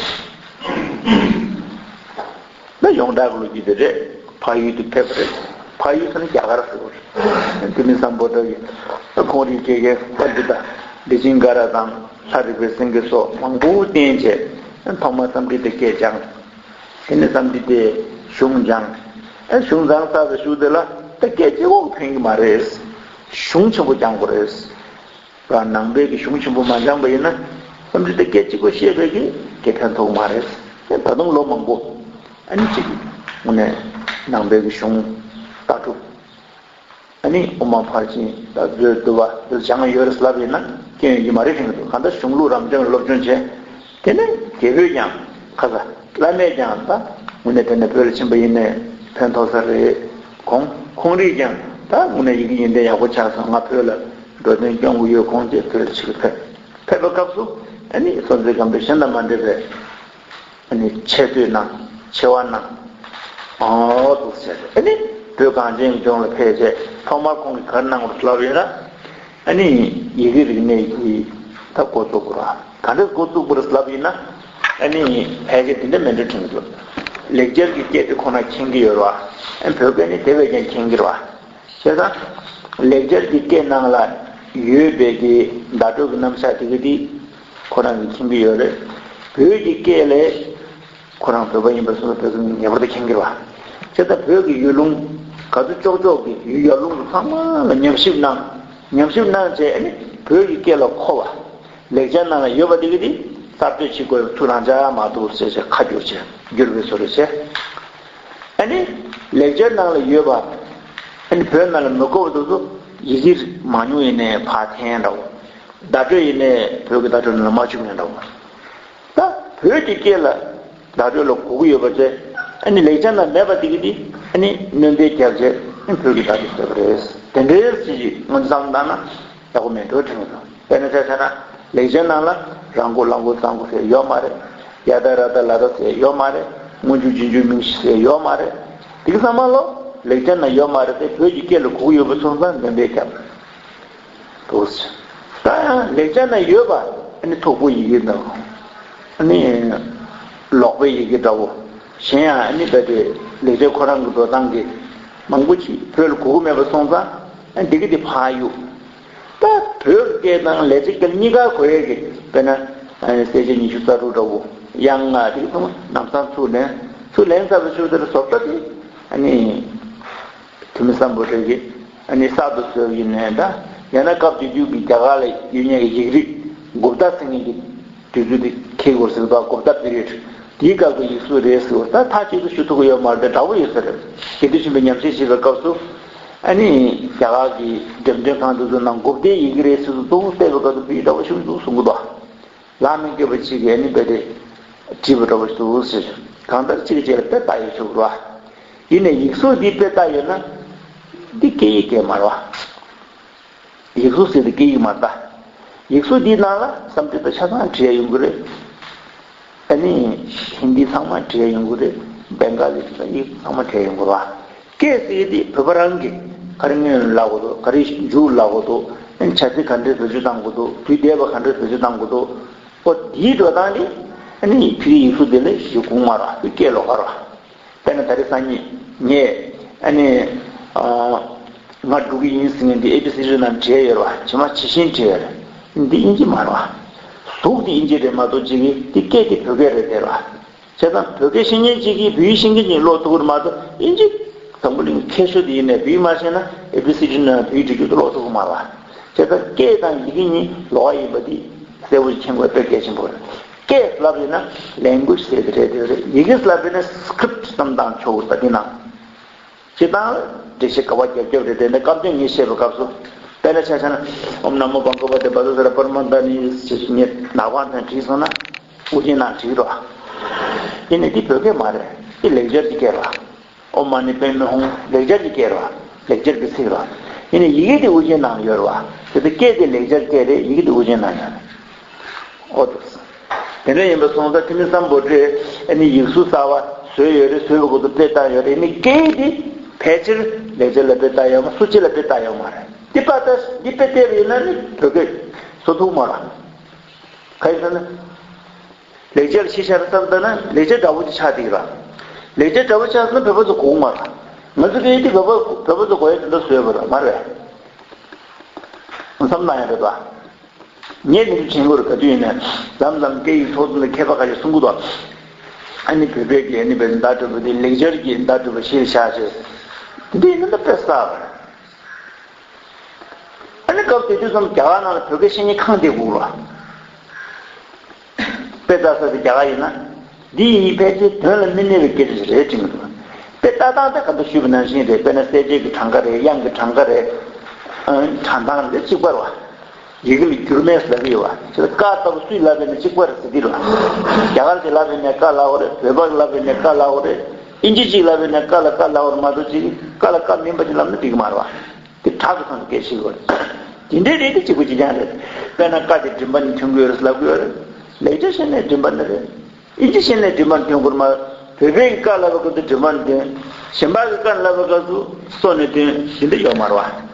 ད་ཡོངས་གྲགས་ཀྱི་ལོ་རྒྱུས་དེ་རེད། འཕགས་ཡུལ་དུ་ཕེབས་པ་རེད། འཕགས་ཡུལ་ཟེར་ན་རྒྱ་གར་ཟེར་བ་རེད། དེ་ནི་སམ་བྷོ་ཊ་ཡིན། ཁོང་རིགས་སྐྱེ་མཁན་པཎྜི་ཏ་ལི་ཤིང་ཀ་ར་དང་ལྷ་རིག་པའི་སེང་གེ་སོགས་མང་པོ་བསྟེན་བྱས། ཐོག་མར་སཾ་སྐྲྀ་ཏའི་སྐད་སྦྱངས། དེ་ནས་སཾ་སྐྲྀ་ཏའི་གཞུང་སྦྱངས། ཨ་གཞུང་སྦྱངས་ཚར་བའི་གཞུག་དེ་ལ་ད་སྐད་གཅིག་པོ་ཕན་གྱི་མ་རེད། གཞུང་ཆེན་པོ་སྦྱང་དགོས་རེད། ནང་པའི་གི་གཞུང་ཆེན་པོ་མ་སྦྱངས་པ་ཡིན་ན་སཾ་སྐྲྀ་ཏའི་སྐད་གཅིག་པོ་ཤེས་པའི་གི་དགེ་ཕན་ཐོགས་མ་རེད། ད་དུང་ལོ་མང་པོ་ཨ་ནི་གཅིག་དངོས་གནས་ནང་པའི་གི་གཞུང་ལྟ་གྲུབ། ཨ་ནི་དབུ་མ་ཕར་ཕྱིན་ད་མཛོད་བསྡུ་བ་འདི་སྦྱངས་ཡོད་རེད་ལབ་ཡིན་ན་སྐྱོན་ཡོད་ཀྱི་མ་རེད་དྲན་གྱི་འདུག་གང་ལྟར་གཞུང་ལུགས་རབ་འབྱམས་སློབ་སྦྱོང་བྱས། དེ་ནས་རྒྱལ་པོས་ཀྱང་ཁ་ས་བླ་མས་ཀྱང་ད་དངོས་གནས་དེ་ནས་བོད་ལ་ཕྱིན་པ་ཡིན་ནའི་ཕན་ཐོགས་ས་རེད། ཁོང་ཁོང་རིགས་ཀྱང་ད་དངོས་གནས་ཡི་གེ་ཡོན་ཏན་ཡག་པོ་ཆགས་སོང་། ང་བོད་ལ་འགྲོ་དོན་སྐྱོང་གི་ཡོད། ཁོང་ཚོས་བོད་ལ་ཕྱིན་པ་ཕེབས་ཕེབས་པའི་སྐབས་སུ་ཨ་ནི་སྲོང་བཙན་སྒམ་པོས་གཞན་དང་མ་འདྲ་བའི། ཨ་ནི་ཆེ་བསྟོད་གནང་། ཆེ་བ་གནང་། ཨོ་འདུག་ཟེར། ཨ་ནི་བོད་གངས་ཅན་གྱི་ལྗོངས་ལ་ཕེབས་རྗེས་ཐོག་མར་ཁོང་གིས་ག་རེ་གནང་བ་ལབ་ཡོད་ན། ཨ་ནི་ཡི་གེ་རིག་གནས་ཀྱི་ད་འགོ་བཙུགས་པ་རེད། ག་འདྲས་འགོ་བཙུགས་པ་རེད་ལབ་ཡིན་ན། ཨ་ནི་ཕལ་ཆེར་དེ་འདྲ་མིན་འགྲོ་དྲན་གྱི་འདུག་ལེགས་སྦྱར་གྱི་སྐད་དེ་ཁོ་ན་མཁྱེན་གྱི་ཡོད་རེད་བ། ཨ་ནི་བོད་སྐད་ནི་དེ་བས་ཀྱང་མཁྱེན་གྱི་རེད་བ། བྱས་ཙང་། ལེགས་སྦྱར་གྱི་སྐད་ནང་ལ་ཡོད་པའི་གི་བརྡ་སྤྲོད་ཀྱི་རྣམ་གཞག་དེ་ག་དེ་ཁོ་རང་གིས་མཁྱེན་གྱི་ཡོད་རེད། བོད་ཀྱི་སྐད་ལས་ཁོ་རང་བོད་པ་ཡིན་པ་སོང་ཙང་བོད་ཀྱི་ངེས་པར་དུ་མཁྱེན་གྱི་རེད་བ། བྱས་ཙང་བོད་ཀྱི་ཡུལ་ལུང་ག་ཚོད་ལྕོགས་ལྕོགས་ཀྱི་ཡུལ་ཡར་ཀླུང་དུ་ཚང་མ་ལ་ཉམས་ཞིབ་གནང་། ཉམས་ཞིབ་གནང་བྱས་ཨ་ནི་བོད་ཀྱི་སྐད་ལ་མཁོ་བ། ལེགས་སྦྱར་ནང་ལ་ཡོད་པ་དེ་ག་དེ་གསར་གཏོད་བྱེད་དགོས་པའི་ཐུགས་རང་འཇགས་མ་གཏོགས་ཟེར་བྱས་ཁ་བསྒྱུར་བྱས་བསྒྱུར་བའི་བཟོ་འདྲ་བྱས། ཨ་ནི་ལེགས་སྦྱར་ནང་ལ་ཡོད་པ། ཨ་ནི་བོད་ནང་ལ་མི་མཁོ་བ་དེ་ཚོ་ཡི་གེ་མང་ཉུང་ཡིན་ནའི་ཕར་འཐེན་འདྲ་བོ། བརྡ་སྤྲོད་ཡིན་ནའི་བོད་ཀྱི་བརྡ་སྤྲོད་ནང་ལ་མ་བཅུག་ནའི་འདྲ་བོ། ད་བོད་ཀྱི་སྐད་ལ་བརྡ་སྤྲོད་ལ་དགོས་ཀྱི་ཡོད་པ་བྱས། ཨ་ནི་ལེགས་སྦྱར་ནང་མེད་པ་དེ་ག་དེ་ཨ་ནི་སྣོན་པ་བརྒྱབ་བྱས་ཨ་ནི་བོད་ཀྱི་བརྡ་སྤྲོད་བཟོས་པ་རེད། དེ་འདྲའི་ཅིག་ངོས་བཟུང་བཏང་ན། ཡག་པོ་མེད་འགྲོ་དྲན་གྱི་འདུག་དཔེར་ན་ཆ་བཞག་ན་ལེགས་སྦྱར་ནང་ལ་ར་མགོ་ལ་མགོ་ཙ་མགོ་ཟེར་ཡོད་མ་རེད། ཡ་ད་ར་ད་ལ་ད་ཟེར་ཡོད་མ་རེད། སྔོན་འཇུག་རྗེས་འཇུག་མིང་གཞི་ཟེར་ཡོད་མ་རེད། དེ་ག་ཚང་མ་ལོ་ལེགས་སྦྱར་ནང་ཡོད་མ་རེད་དེ། བོད་ཀྱི་སྐད་ལ་གོ་གི་ཡོད་པ་སོང་ཙང་སྣོན་པ་བརྒྱབ་འདུག་ད་ཡང་ལེགས་སྦྱར་ནང་ཡོད་པ་ཨ་ནི་ཐོར་བུ་ཡི་གེ་འདྲ་བོ། ཨ་ནི་ལོག་པའི་ཡི་གེ་འདྲ་བོ། གཞན་ཡང་ཨ་ནི་རྦད་དེ་ལེགས་སྦྱར་ཁོ་རང་གི་འགྲོ་སྟངས་ཀྱི་མང་པོ་ཅིག་བོད་ལ་གོ་གི་མེད་པ་སོང་ཙང་ཨ་ནི་འདི་ག་དེ་ཕར་གཡུག་ད་བོད་ཀྱི་སྐད་དང་ལེགས་སྦྱར་སྐད་གཉིས་ཀ་གོ་ཡས་ཀྱི་དཔེར་ན་གསལ་བྱེད་ཉི་ཤུ་རྩ་དྲུག་འདྲ་བོ། ཡང་ང་དེ་གི་ཚང་མ་ལམ་སང་ཚུར་ལེན། ཚུར་ལེན་ཚར་བའི་ཤུལ་དེར་བཟོ་ལྟ་དེ་ཨ་ནི་ཐུ་མི་སམ་བྷོ་ཊ་གིས་ཨ་ནི་གསར་དུ་བཟོས་ཡིན་ནའི་འདྲ། ཡང་ན་སྐབས་དེ་དུས་ཀྱི་རྒྱ་གར་ལ་ཡོད་མཁན་གྱི་ཡིག་རིགས་གུབ་ཏ་ཟེར་མཁན་གྱི་དུས་ཚོད་དེ་འཁེལ་དགོས་ཟེར་བ། གུབ་ཏ་པི་རི་ཡོཌ་དེའི་སྐབས་ཀྱི་ཡིག་གཟུགས་རེད་ཟེར་བ། ད་མཐའ་གཅིག་ཏུ་ཞུ་ཐུབ་ཀྱི་ཡོད་མ་རེད་དེ། འདྲ་པོ་ཡོད་ས་རེད། དགེ་བཤེས་ཆེན་པོས་ཉམས་ཞིབ་བྱེད་པའི་སྐབས་སུ་ཨ་ནི་རྒྱ་གར་གྱི་འགྲེམས་སྟོན་ཁང་དེ་ཚོ་ནང་གུབ་ཏའི་ཡི་གེ་རེད་ཟེར་དུས་གཙོ་བོ་བལྟས་པའི་སྐབས་སུ་བོད་ཡིག་འདྲ་པོ་ཞིག་འདུག་གསུང་གི་འདུག་ལག་མི་དགོས་པ་ཅིག་གིས་ཨ་ནི་རྦད་དེ་བྲིས་པ་འདྲ་པོ་ཞིག་འདུག་ཟེར། གང་ལྟར་གཅིག་གིས་གཅིག་ལ་དཔེ་ལྟ་ཡོད་ཆོག་གི་རེད་བ། ཡིན་ནའི་ཡིག་གཟུགས་འདི་དཔེ་ལྟ་ཡོད་ན་འདི་སྐད་ཡིག་སྐད་མ་རེད་བ། ཡིག་གཟུགས་ཟེར་དེ་སྐད་ཡིག་མ་རེད་ད། ཡིག་གཟུགས་འདིའི་ནང་ལ་སཾ་སྐྲྀ་ཏ་ཆ་ཚང་བྲིས་ཡོང་གི་རེད། ཨ་ནི་ཧིན་དི་ཚང་མ་བྲིས་ཡོང་གི་རེད། བེང་ག་ལི་ཡིག་ཚང་མ་བྲིས་ཡོང་གི་རེད་བ། སྐད་ཟེར་དེ་བོད་པ་རང་གིས་ག་རེ་སྔོན་ལ་ལབ་དགོས་འདུག་ག་རེ་མཇུག་ལབ་དགོས་འདུག་ཨ་ནི་བྱ་ཚིག་ག་འདྲས་བེད་སྤྱོད་གཏང་དགོས་འདུག་དུས་འདས་པ་ག་འདྲས་བེད་སྤྱོད་གཏང་དགོས་འདུག་ཨོ་དེའི་འགྲོ་སྟངས་དེ་ཨ་ནི་བོད་ཡིག་གཟུགས་དེ་ལས་ཞེ་དགུ་མ་རེད་བ། བོད་སྐད་ལོགས་ཀ་རེད་བ། དཔེར་ན་ད་རེས་སང་ཉིན་ངས་ཨ་ནི་ཨ་ང་འགྲོ་གི་ཡིན་ཟེར་མཁན་འདི་ཨེ་བི་སི་ཌི་ནང་བྲིས་ཡོད་རེད་བ། ཇི་མ་ཇི་བཞིན་བྲིས་ཡོད་རེད། འདི་དབྱིན་ཇི་མ་རེད་བ། གཟུགས་འདི་དབྱིན་ཇི་རེད་མ་གཏོགས་གཅིག་གིས་འདི་སྐད་འདི་བོད་སྐད་རེད་དེ་རེད་བ། བྱས་ཙང་བོད་སྐད་ཤེས་མཁན་གཅིག་གིས་བོད་ཡིག་ཤེས་མཁན་གཅིག་ཀློག་ཐུབ་ཀྱི་རེད་མ་གཏོགས་དབྱིན་ཇི་འཛམ་བུ་གླིང་མཁས་ཤོས་དེ་ཡིན་ནའི་བོད་ཡིག་མ་ཤེས་ན་ཨེ་བི་སི་ཌི་ནང་བོད་ཡིག་འབྲི་རྒྱུ་དེ་ཀློག་ཐུབ་ཀྱི་མ་རེད་བ། བྱས་ཙང་སྐད་དང་ཡི་གེ་གཉིས་ལོགས་ཀ་ཡིན་པ་འདི་གསལ་པོ་ཞིག་མཁྱེན་དགོས་དཔེ་གལ་ཆེན་པོ་རེད། སྐད་ལབ་ཡོད་ན་ལེང་གུ་ཨེཇ་ཟེར་དེ་རེད་དེ་རེད། ཡི་གེ་ལབ་ཡོད་ན་སི་ཀི་རིབ་ཊི་བསམ་བཏང་ཆོག་གི་རེད་ད། འདི་ནང་སྤྱིར་བཏང་འགྲེལ་བཤད་ག་བ་རྒྱབ་རྒྱབ་རེད་དེ། འདི་སྐབས་དོན་ངས་བཤད་པའི་སྐབས་སུ་དཔེར་ན་ཆ་བཞག་ན་ཨོཾ་ན་མོ་བྷ་ག་བ་ཏེ་བཛྲ་པཱ་ར་མ་དྷཱ་ནི་ཞེས་ངས་ནག་པང་དང་བྲིས་སོང་ན་དབུ་ཅན་ནང་བྲིས་རོགས། དེ་ནི་འདི་བོད་སྐད་མ་རེད། འདི་ལེགས་སྦྱར་གྱི་སྐད་རེད། ཨོཾ་མ་ཎི་པདྨེ་ཧཱུྃ་ལེགས་སྦྱར་གྱི་སྐད་རེད། ལེགས་སྦྱར་གྱི་ཚིག་རེད། ཡིན་ནའི་ཡི་གེ་དེ་དབུ་ཅན་ནང་ཡོད་རེད་བ། དེ་ཚོ་སྐད་དེ་ལེགས་སྦྱར་སྐད་རེད། ཡི་གེ་དེ་དབུ་ཅན་ནང་ཡོད་རེད། ཨོ་འདུག་དེ་འདྲ་ཡིན་པ་སོང་ཙང་ཐུ་མི་སམ་བྷོ་ཊས་ཨ་ནི་ཡིག་གཟུགས་གསར་བ་བཟོས་ཡོད་རེད། བཟོས་པའི་སྐོར་དུ་དཔེ་བལྟས་ཡོད་རེད། ཨ་ནི་སྐད་དེ་ཕལ་ཆེར་ལེགས་སྦྱར་ལ་དཔེ་བལྟས་ཡོད་མ། སུ་གཅིག་ལ་དཔེ་བལྟས་ཡོད་མ་རེད། འདི་དཔེ་ལྟ་འདི་དཔེ་བལྟས་པ་ཡིན་ན་ནི་བོད་སྐད་བཟོ་ཐུབ་མ་རེད། ག་ཡིན་ཟེར་ན། ལེགས་སྦྱར་ཕྱི་ཤར་བསམ་ལྟ་ན་ལེགས་སྦྱར་འདྲ་པོ་ཅིག་ཆགས་བསྡད་ཀྱི་རེད། ལེགས་སྦྱར་འདྲ་པོ་ཆགས་སོང་ན་བོད་པ་ཚོ་གོ་གི་མ་རེད། ང་ཚོ་སྐད་ཡིག་དེ་བོད་པ་བོད་པ་ཚོ་གོ་ཡ་དེ་འདྲ་བཟོས་པ་རེད་མ་རེད། བསམ་བློ་ཡང་རེད་པ། ངས་འདི་འདྲ་དྲན་གྱི་རེད། ག་དུས་ཡིན་ནའི་ལམ་ལམ་སྐད་ཡིག་ཚོགས་འདུ་ལ་མཁས་པ་ཁ་ཤས་གསུང་གི་འདུག་ཨ་ནི་བོད་པའི་གི་ཨ་ནི་བོད་བརྡ་སྤྲོད་པ་དེ་ལེགས་སྦྱར་གྱི་བརྡ་སྤྲོད་པ་གཞིར་བཞག་བྱས། འདི་ཡིན་ན་དཔེ་གསར་བ་རེད། ཨ་ནི་སྐབས་དེ་དུས་ཙམ་རྒྱ་གར་ནང་ལ་བོད་སྐད་ཤེས་མཁན་གང་དེ་དགོས་རེད། དཔེ་ལྟ་ས་དེ་རྒྱ་གར་ཡིན་ན། འདི་ཡི་ཕལ་ཆེར་དོན་ལ་མི་གནས་པའི་སྐད་ཆ་ཞིག་རེད་དྲན་གྱི་འདུག་དཔེ་ལྟ་སྟངས་དེ་ག་འདྲ་ཞུས་པ་ནང་བཞིན་རེད། དཔེར་ན་གསལ་བྱེད་ཀྱི་གྲངས་ཀ་རེད། དབྱངས་ཀྱི་གྲངས་ཀ་རེད། ཨ་གྲངས་སྟངས་རེད། གཅིག་པ་རེད་བ། ཡི་གེ་ལ་འགྱུར་མེད་ལབ་ཀྱི་ཡོད་བ། ཅེས་ཀ་ལྟ་བུ་སུས་ལབ་པ་ཡིན་ན་གཅིག་པ་རེད་ཟེར་གྱི་རེད་བ། རྒྱ་གར་གྱིས་ལབ་པ་ཡིན་ན་ཀ་ལབ་དགོས་རེད། བོད་པ་གིས་ལབ་པ་ཡིན་ན་ཀ་ལབ་དགོས་རེད། དབྱིན་ཇི་གཅིག་ལབ་པ་ཡིན་ན་ཀ་ལ་ཀ་ལབ་དགོས་རེད་མ་གཏོགས་ཅིག་ཀ་ལ་ཀ་མིན་པ་ཅིག་ལབ་ན་འགྲིག་གི་མ་རེད་བ། དེ་དྲག་གི་སོང་གི་སྐད་ཆ་ཞིག་རེད། དེ་འདྲའི་རིགས་དེ་གཅིག་པ་གཅིག་རྐྱང་རེད། དཔེར་ན་ཀ་དེ་མགྲིན་པ་ནས་ཐོན་གྱི་ཡོད་རེད་ལབ་ཀྱི་ཡོད་རེད། ལེགས་སྦྱར་ཤེས་ནའི་མགྲིན་པ་ནས་རེད། དབྱིན་ཇི་ཤེས་ནའི་མགྲིན་པ་ནས་ཐོན་དགོས་རེད་མ། བོད་པའི་ཀ་ལབ་པའི་སྐབས་སུ་མགྲིན་པ་ནས་ཐོན། གཞན་པ་གི་ཀ་ལབ་པའི་སྐབས་སུ་སོ་ནས་ཐོན། དེ་འདྲ་ཡོད་མ་རེད་བ།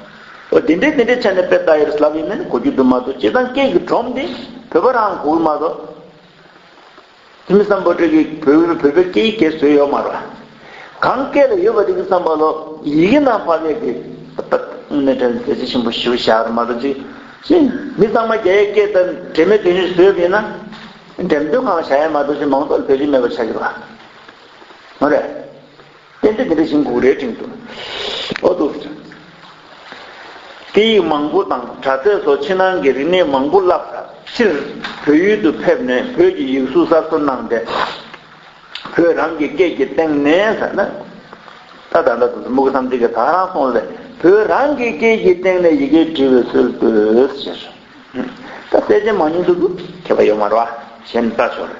འོ་དེ་འདྲའི་དེ་འདྲའི་ཆ་ནས་དཔེ་ལྟ་ཡོད་རེད་ལབ་ཡིན་ན་ནི་གོ་རྒྱུ་འདུག་མ་གཏོགས་སྤྱིར་བཏང་སྐད་ཀྱི་སྒྲོམ་དེ་བོད་པ་རང་གོ་གི་མ་གཏོགས། ཐུ་མི་སམ་བྷོ་ཊ་གིས་བོད་བོད་པའི་སྐད་ཡིག་སྐད་བཟོས་ཡོད་མ་རེད། གང་སྐད་ལ་ཡོད་པ་དེ་གི་བསམ་པ་ལོ་ཡི་གེ་ནང་ཕབ་ཡས་ཀྱི་ནས་དྲན་གལ་ཆེ་ཆེན་པོ་ཞེ་པོ་བཞག་རེད་མ་གཏོགས་ཅིག་ཅིག་མི་ཚང་མ་རྒྱ་ཡིག་སྐད་དང་འབྲེལ་མེད་དོན་ཞིག་བཟོས་པ་ཡིན་ན་འགྲེམས་སྟོན་ཁང་བཞག་ཡས་མ་གཏོགས་ཅིག་མང་ཚོགས་ལ་བེད་སྤྱོད་མེད་པ་ཆགས་ཀྱི་རེད། མ་རེད། ཏན་ཏན་དེ་འདྲ་ཞིག་དགོས་རེད་དྲན་འདུག་ཨོ་འདུག་དེ་ཡིག་མང་པོ་དང་དྲ་ཚིགས་སོགས་ཕྱི་ནང་གི་རིག་གནས་མང་པོ་བསླབས་ཚར་ཕྱིར་བོད་ཡུལ་དུ་ཕེབས་ནས་བོད་ཀྱི་ཡིག་གཟུགས་གསར་བཟོ་གནང་སྟེ། བོད་རང་གི་སྐད་ཀྱི་སྟེང་ནས་ཟེར་ན། ད་ད་ལྟ་དུ་དམུ་གུ་ཐམས་ཅད་ཀྱིས་ད་རང་སོང་ལས་བོད་རང་གི་སྐད་ཀྱི་སྟེང་ནས་ཡི་གེ་འབྲི་བའི་སྲོལ་བཏོད་ཟེར། ད་གསལ་བྱེད་མང་ཉུང་དུ་ཁྱད་པར་ཡོད་མ་རེད་བ། གཞན་ལྟ་ཞོར།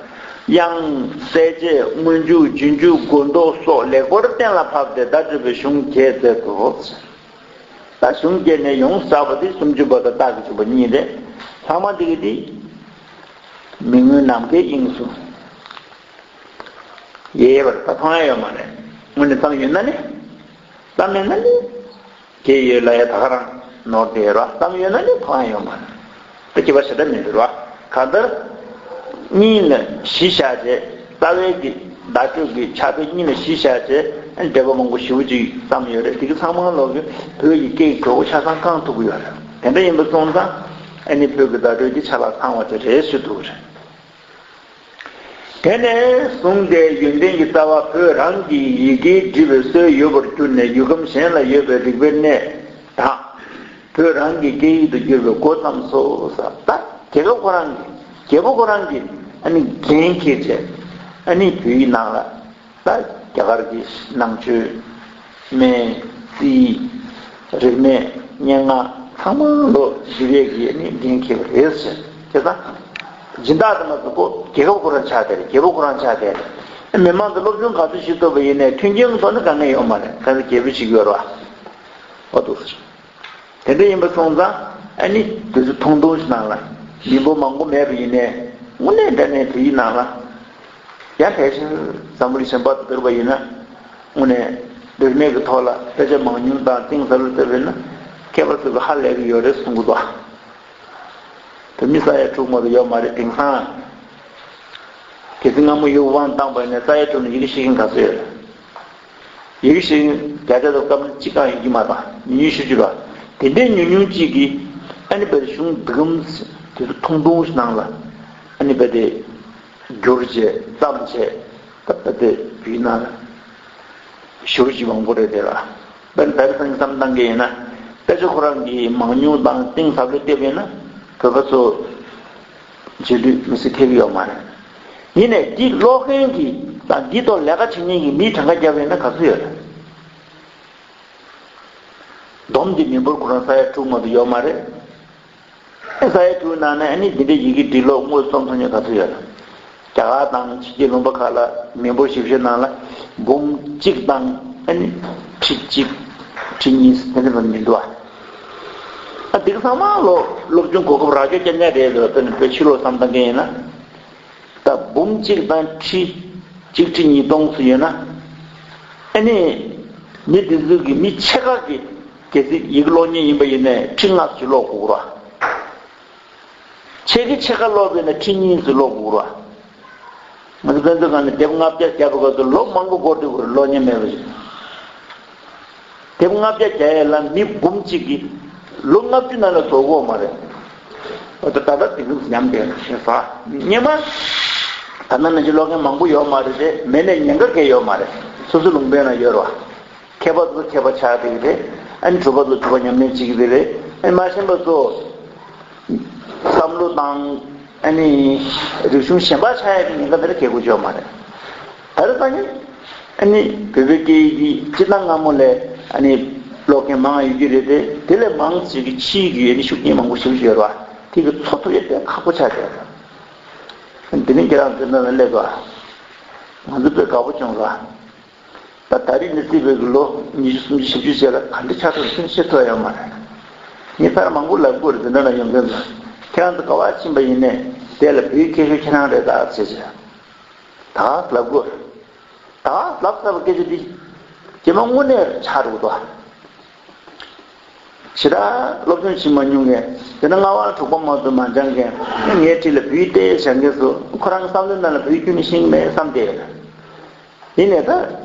དབྱངས་གསལ་བྱེད་སྔོན་འཇུག་རྗེས་འཇུག་མགོ་འདོགས་སོགས་ལེགས་པར་གཏན་ལ་ཕབ་སྟེ་བརྡ་སྤྲོད་པའི་གཞུང་བརྒྱད་མཛད་དོ། ད་གཞུང་བརྒྱད་ནས་ཡོངས་གྲགས་པ་དེ་སུམ་ཅུ་པ་དང་རྟགས་ཀྱི་འཇུག་པ་གཉིས་རེད། ལྷག་མ་འདི་གི་དེ། མི་མངོན་ནམ་མཁའི་དབྱིངས་སུ། ཡལ་བར་ད་མཐོང་ཡ་ཡོད་མ་རེད། དངོས་གནས་བསམ་ཡོད་ན་ནི། བསམ་མེད་ན་ནི། སྐྱེས་ཡོད་ལ་ཡ་ད་ག་རང་ནོར་དེ་ར་བསམ་ཡོད་ན་ནི་མཐོང་ཡ་ཡོད་མ་རེད། ད་སྐྱེ་བ་ཞེ་དྲག་མི་འདུག་ར། གང་ལྟར། གཉིས་ལ་གཞི་བཞག་བྱས། རྩ་བའི་གི་བརྡ་སྤྲོད་ཀྱི་ཕྱག་དཔེ་གཉིས་ལ་གཞི་བཞག་བྱས། འགྲེལ་པ་མང་པོ་ཞེ་པོ་ཅིག་བརྩམས་ཡོད་རེད། དེ་གི་ཚང་མ་ལོག་གི་བོད་ཀྱི་སྐད་ཀྱི་གྲོགས་པོ་ཆ་ཚང་བསྐང་ཐུབ་ཀྱི་ཡོད་རེད། དེ་འདྲ་ཡིན་པ་སོང་ཙང་ཨ་ནི་བོད་ཀྱི་བརྡ་སྤྲོད་འདི་ཆ་ལག་ཚང་བ་དེ་རེད་ཞུ་ཐུབ་ཀྱི་རེད། དེ་ནས་བཟུང་སྟེ་ཡོན་ཏན་གྱི་རྩ་བ་བོད་རང་གི་ཡི་གེའི་འབྲི་བའི་སྲོལ་ཡོད་པར་གྱུར་ནས། ཡུལ་ཁམས་གཞན་ལ་ཡོད་པའི་རིག་པའི་གནས་དག་བོད་རང་གི་སྐད་ཡིག་ཏུ་བསྒྱུར་བའི་འགོ་བརྩམས་སོ། ས་ད་རྒྱལ་ཁབ་ཁོ་རང་གི་རྒྱལ་པོ་ཁོ་རང་གི་ཨ་ནི་འགན་འཁྱེར་བྱས། ཨ་ནི་བོད་ཡིག་ནང་ལ་ད་རྒྱ་གར་གྱི་ནང་ཆོས། སྨན། རྩིས། རིག་གནས། སྙན་ངག་ཚང་མ་ལོ་བསྒྱུར་ཡས་ཀྱི་ནི་འགན་འཁྱེར་བ་རེད་ཟེར། དེ་ལྟ་སྦྱིན་བདག་དེ་མ་གཏོགས་རྒྱལ་ཁབ་ཁོ་རང་ཆགས་བསྡད་རེད། རྒྱལ་པོ་ཁོ་རང་ཆགས་བསྡད་རེད། མི་མང་དུ་སློབ་སྦྱོང་ག་ཚོད་ཞིག་ཐོབ་པ་ཡིན་ནའི་མཐུན་རྐྱེན་ཐོག་ནས་དཀའ་ངལ་ཡོད་མ་རེད། ག་ཚོད་རྒྱལ་པོ་ཞིག་ཡོད་རེད་བ། འོ་འདུག་ཟེར། དེ་འདྲ་ཡིན་པ་སོང་ཙང་ཨ་ནི་དུས་ཚོད་ཐུང་ཐུང་ཞིག་ནང་ལ་མི་འབོར་མང་པོ་མེད་པ་ཡིན་ནའི་དངོས་གནས་དྲང་གནས་བོད་ཡིག་ནང་ལ། ཡང་ཕལ་ཆེར་འཛམ་བུ་གླིང་གཞན་པ་དང་བསྡུར་བ་ཡིན་ན། དངོས་གནས་རིག་གནས་ཀྱི་ཐོག་ལ་དཔེ་ཆ་མང་ཉུང་དང་གཏིང་ཟབ་ལ་བལྟས་པས་ན་མཁས་པ་ཚོ་གི་ཧ་ལས་ཀྱི་ཡོད་རེད་གསུང་གི་འདུག་བོད་མི་ས་ཡ་དྲུག་མ་གཏོགས་ཡོད་མ་རེད། དེང་སང་གལ་སྲིད་སྔ་མོ་ཡུལ་དབང་བཏང་པ་ཡིན་ན་ས་ཡ་དྲུག་ནང་ཡི་གེ་ཤེས་མཁན་ག་ཚོད་ཡོད་རེད། ཡི་གེ་ཤེས་མཁན་བརྒྱ་ཆ་ལ་སྐར་མ་གཅིག་གང་ཡོད་ཀྱི་མ་རེད། ཉུང་ཉུང་ཤོས་ཅིག་རེད། དེ་འདྲའི་ཉུང་ཉུང་གཅིག་གིས་ཨ་ནི་བོད་གཞུང་འདི་གམ་དེ་ཚོ་ཐུང་ཐུང་ཞིག་ནང་ལ་ཨ་ནི་བོད་དེ། བསྒྱུར་བྱས་བརྩམས་བྱས་ད་ལྟ་དེ་བོད་ནང་ཞུ་ཞིག་མང་པོ་རེད་དེ་ལ། དཔེར་ན་ད་རེས་སང་བསམ་བཏང་གི་ཡིན་ན་དཔེ་ཆ་ཁོ་རང་གི་མང་ཉུང་དང་གཏིང་ཟབ་ལ་བལྟས་པ་ཡིན་ན་བོད་པ་ཚོ་རྗེས་ལུས་མི་སྲིད་ཐེབས་ཡོད་མ་རེད། ཡིན་ནའི་འདི་ཀློག་མཁན་གྱི་དང་འདི་ཐོག་ལས་ཀ་བྱེད་མཁན་གྱི་མིའི་གྲངས་ཀ་བརྒྱབ་པ་ཡིན་ན་ག་ཚོད་ཡོད་རེད། བསྡོམས་ཀྱི་མི་འབོར་ཁོ་རང་ས་ཡ་དྲུག་མ་གཏོགས་ཡོད་མ་རེད། ས་ཡ་དྲུག་ནང་ནས་ཨ་ནི་འདི་འདྲའི་ཡི་གེ་འབྲི་ཀློག་དངོས་སུ་རྩོམ་ཐུབ་མཁན་ག་ཚོད་ཡོད་ན། རྒྱ་གར་དང་ཕྱི་རྒྱལ་ལུང་པ་ཁག་ལ་མི་འབོར་ཞིབ་བཤེར་ནང་ལ་འབུམ་གཅིག་དང་ཨ་ནི་ཁྲི་གཅིག་ཁྲི་གཉིས་དེ་འདྲ་མི་འདུག་ཨ། ཨ་འདི་ག་ཚང་མ་ལོ་སློབ་སྦྱོང་གོ་སྐབས་རག་རྒྱུ་རྐྱང་རྐྱང་རེད་འདུག་དེ་ནི་བོད་ཕྱི་ལོགས་བསམ་བཏང་མཁན་ཡིན་ན། ད་འབུམ་གཅིག་དང་ཁྲི་གཅིག་ཁྲི་གཉིས་སྟོང་ཙམ་ཡོད་ན། ཨ་ནི་མི་དེ་ཚོ་གི་མི་ཕྱེད་ཀ་གི་གལ་སྲིད་ཡི་གེ་ཀློག་མཁན་ཡིན་པ་ཡིན་ནའི་ཁྲི་ལྔ་ཙམ་ཀློག་དགོས་ར། ཕྱེད་ཀའི་ཕྱེད་ཀ་ཀློག་པས་ན་ཁྲི་གཉིས་ཙམ་ཀློག་དགོས་ར། ང་ཚོ་དཔེ་མཛོད་ཁང་ནས་དེབ་ལྔ་བརྒྱ་བརྒྱབ་པ་ག་ཚོད་ལོ་མང་པོ་འགོར་འགྲོ་གི་རེད། ཀློག་མཁན་མེད་པ་ཞིག་དེབ་ལྔ་བརྒྱ་རྒྱག་ཡས་ལ་མི་འབུམ་གཅིག་གིས་ལོ་ལྔ་བཅུ་ནང་ལ་རྫོགས་ཀྱི་ཡོད་མ་རེད། འོ་ད་ད་ལྟ་དེ་ཚོ་ཉམས་བསྡད་ཤེས་ས། སྔོན་མ་ད་ལྟ་ནང་བཞིན་ཀློག་མཁན་མང་པོ་ཡོད་མ་རེད། རེད་མེད་ནས་ཉེན་ཁ་གང་ཡང་ཡོད་མ་རེད། སོ་སོ་ལུང་པའི་ནང་ཡོད་རེད་བ། མཁས་པ་ཚོ་མཁས་པ་ཆགས་བསྡད་ཀྱི་རེད། ཨ་ནི་གྲུབ་པ་ཚོ་གྲུབ་པ་ཉམས་ལེན་བྱེད་ཀྱི་རེད། ཨ་ནི་མ་ཤེས་པ་ཚོ་བསམ་བློ་དང་ཨ་ནི་རིག་གཞུང་གཞན་པ་ཆགས་ཡས་ཀྱི་ཉེན་ཁ་དེ་འདྲ་གལ་དགོས་ཡོད་མ་རེད། ད་རེས་ད་ནི་ཨ་ནི་བོད་པའི་སྐད་ཡིག་གི་སྤྱིར་བཏང་སྔ་མོ་ལས་ཨ་ནི་ཀློག་མཁན་མང་ཡོད་ཀྱི་རེད་དེ། དེ་ལས་མང་ཆེ་གི་ཕྱིའི་གི་ཨ་ནི་ཤུགས་རྐྱེན་མང་པོ་ཞིག་ཡོད་རེད་བ། དེ་གི་ཚོགས་ཐུབ་ཡས་དཔེ་ཁག་པོ་ཆགས་བསྡད་རེད། འདི་ནི་ཁྱེད་རང་ཚོའི་ནང་ལ་སླེབས་པ། ང་ཚོ་དཔེ་དགའ་པོ་བྱུང་ར། ད་ད་རེས་ནས་བརྩིས་པའི་གི་ལོ་ཉི་ཤུ་སུམ་ཅུ་བཞི་བཅུ་རྗེས་ལ་ག་འདྲ་ཆགས་ཐུབ་ཤེས་ཤེས་ཐུབ་ཡོད་མ་རེད། ངས་ཕར་མང་པོ་ལབ་དགོས་རེད། འདི་འདྲ་ལ་ཡོང་མཁན་ཚོ་ཁྱེད་རང་ཚོ་ག་པར་ཕྱིན་པ་ཡིན་ནས་དེ་ལ་བོད་ཡིག་མཁས་ཤོས་ཁྱེད་རང་རེད་ད་ཟེར་བྱས། ད་ལབ་དགོས་རེད། ད་ལབ་ཚར་བ་སྐད་ཆ་འདི་རྗེས་མ་དངོས་གནས་ཆགས་འགྲོ་གི་འདུག་ཞེ་དྲག་སློབ་སྦྱོང་བྱེད་མ་མྱོང་མཁན། དེ་ནས་རྔ་བ་དྲུག་པ་མ་གཏོགས་མ་སྦྱངས་མཁན། ངའི་འཁྲིས་ལ་བོད་ཡིག་ཏོག་ཙམ་སྦྱང་མཁན་ཚོ་ཁོ་རང་གི་བསམ་བློའི་ནང་ལ་བོད་ཡིག་ཁྱོན་ནས་ཤེས་ཀྱི་མེད་བསམ་བསྡད་ཡོད། ཡིན་ནའི་ད་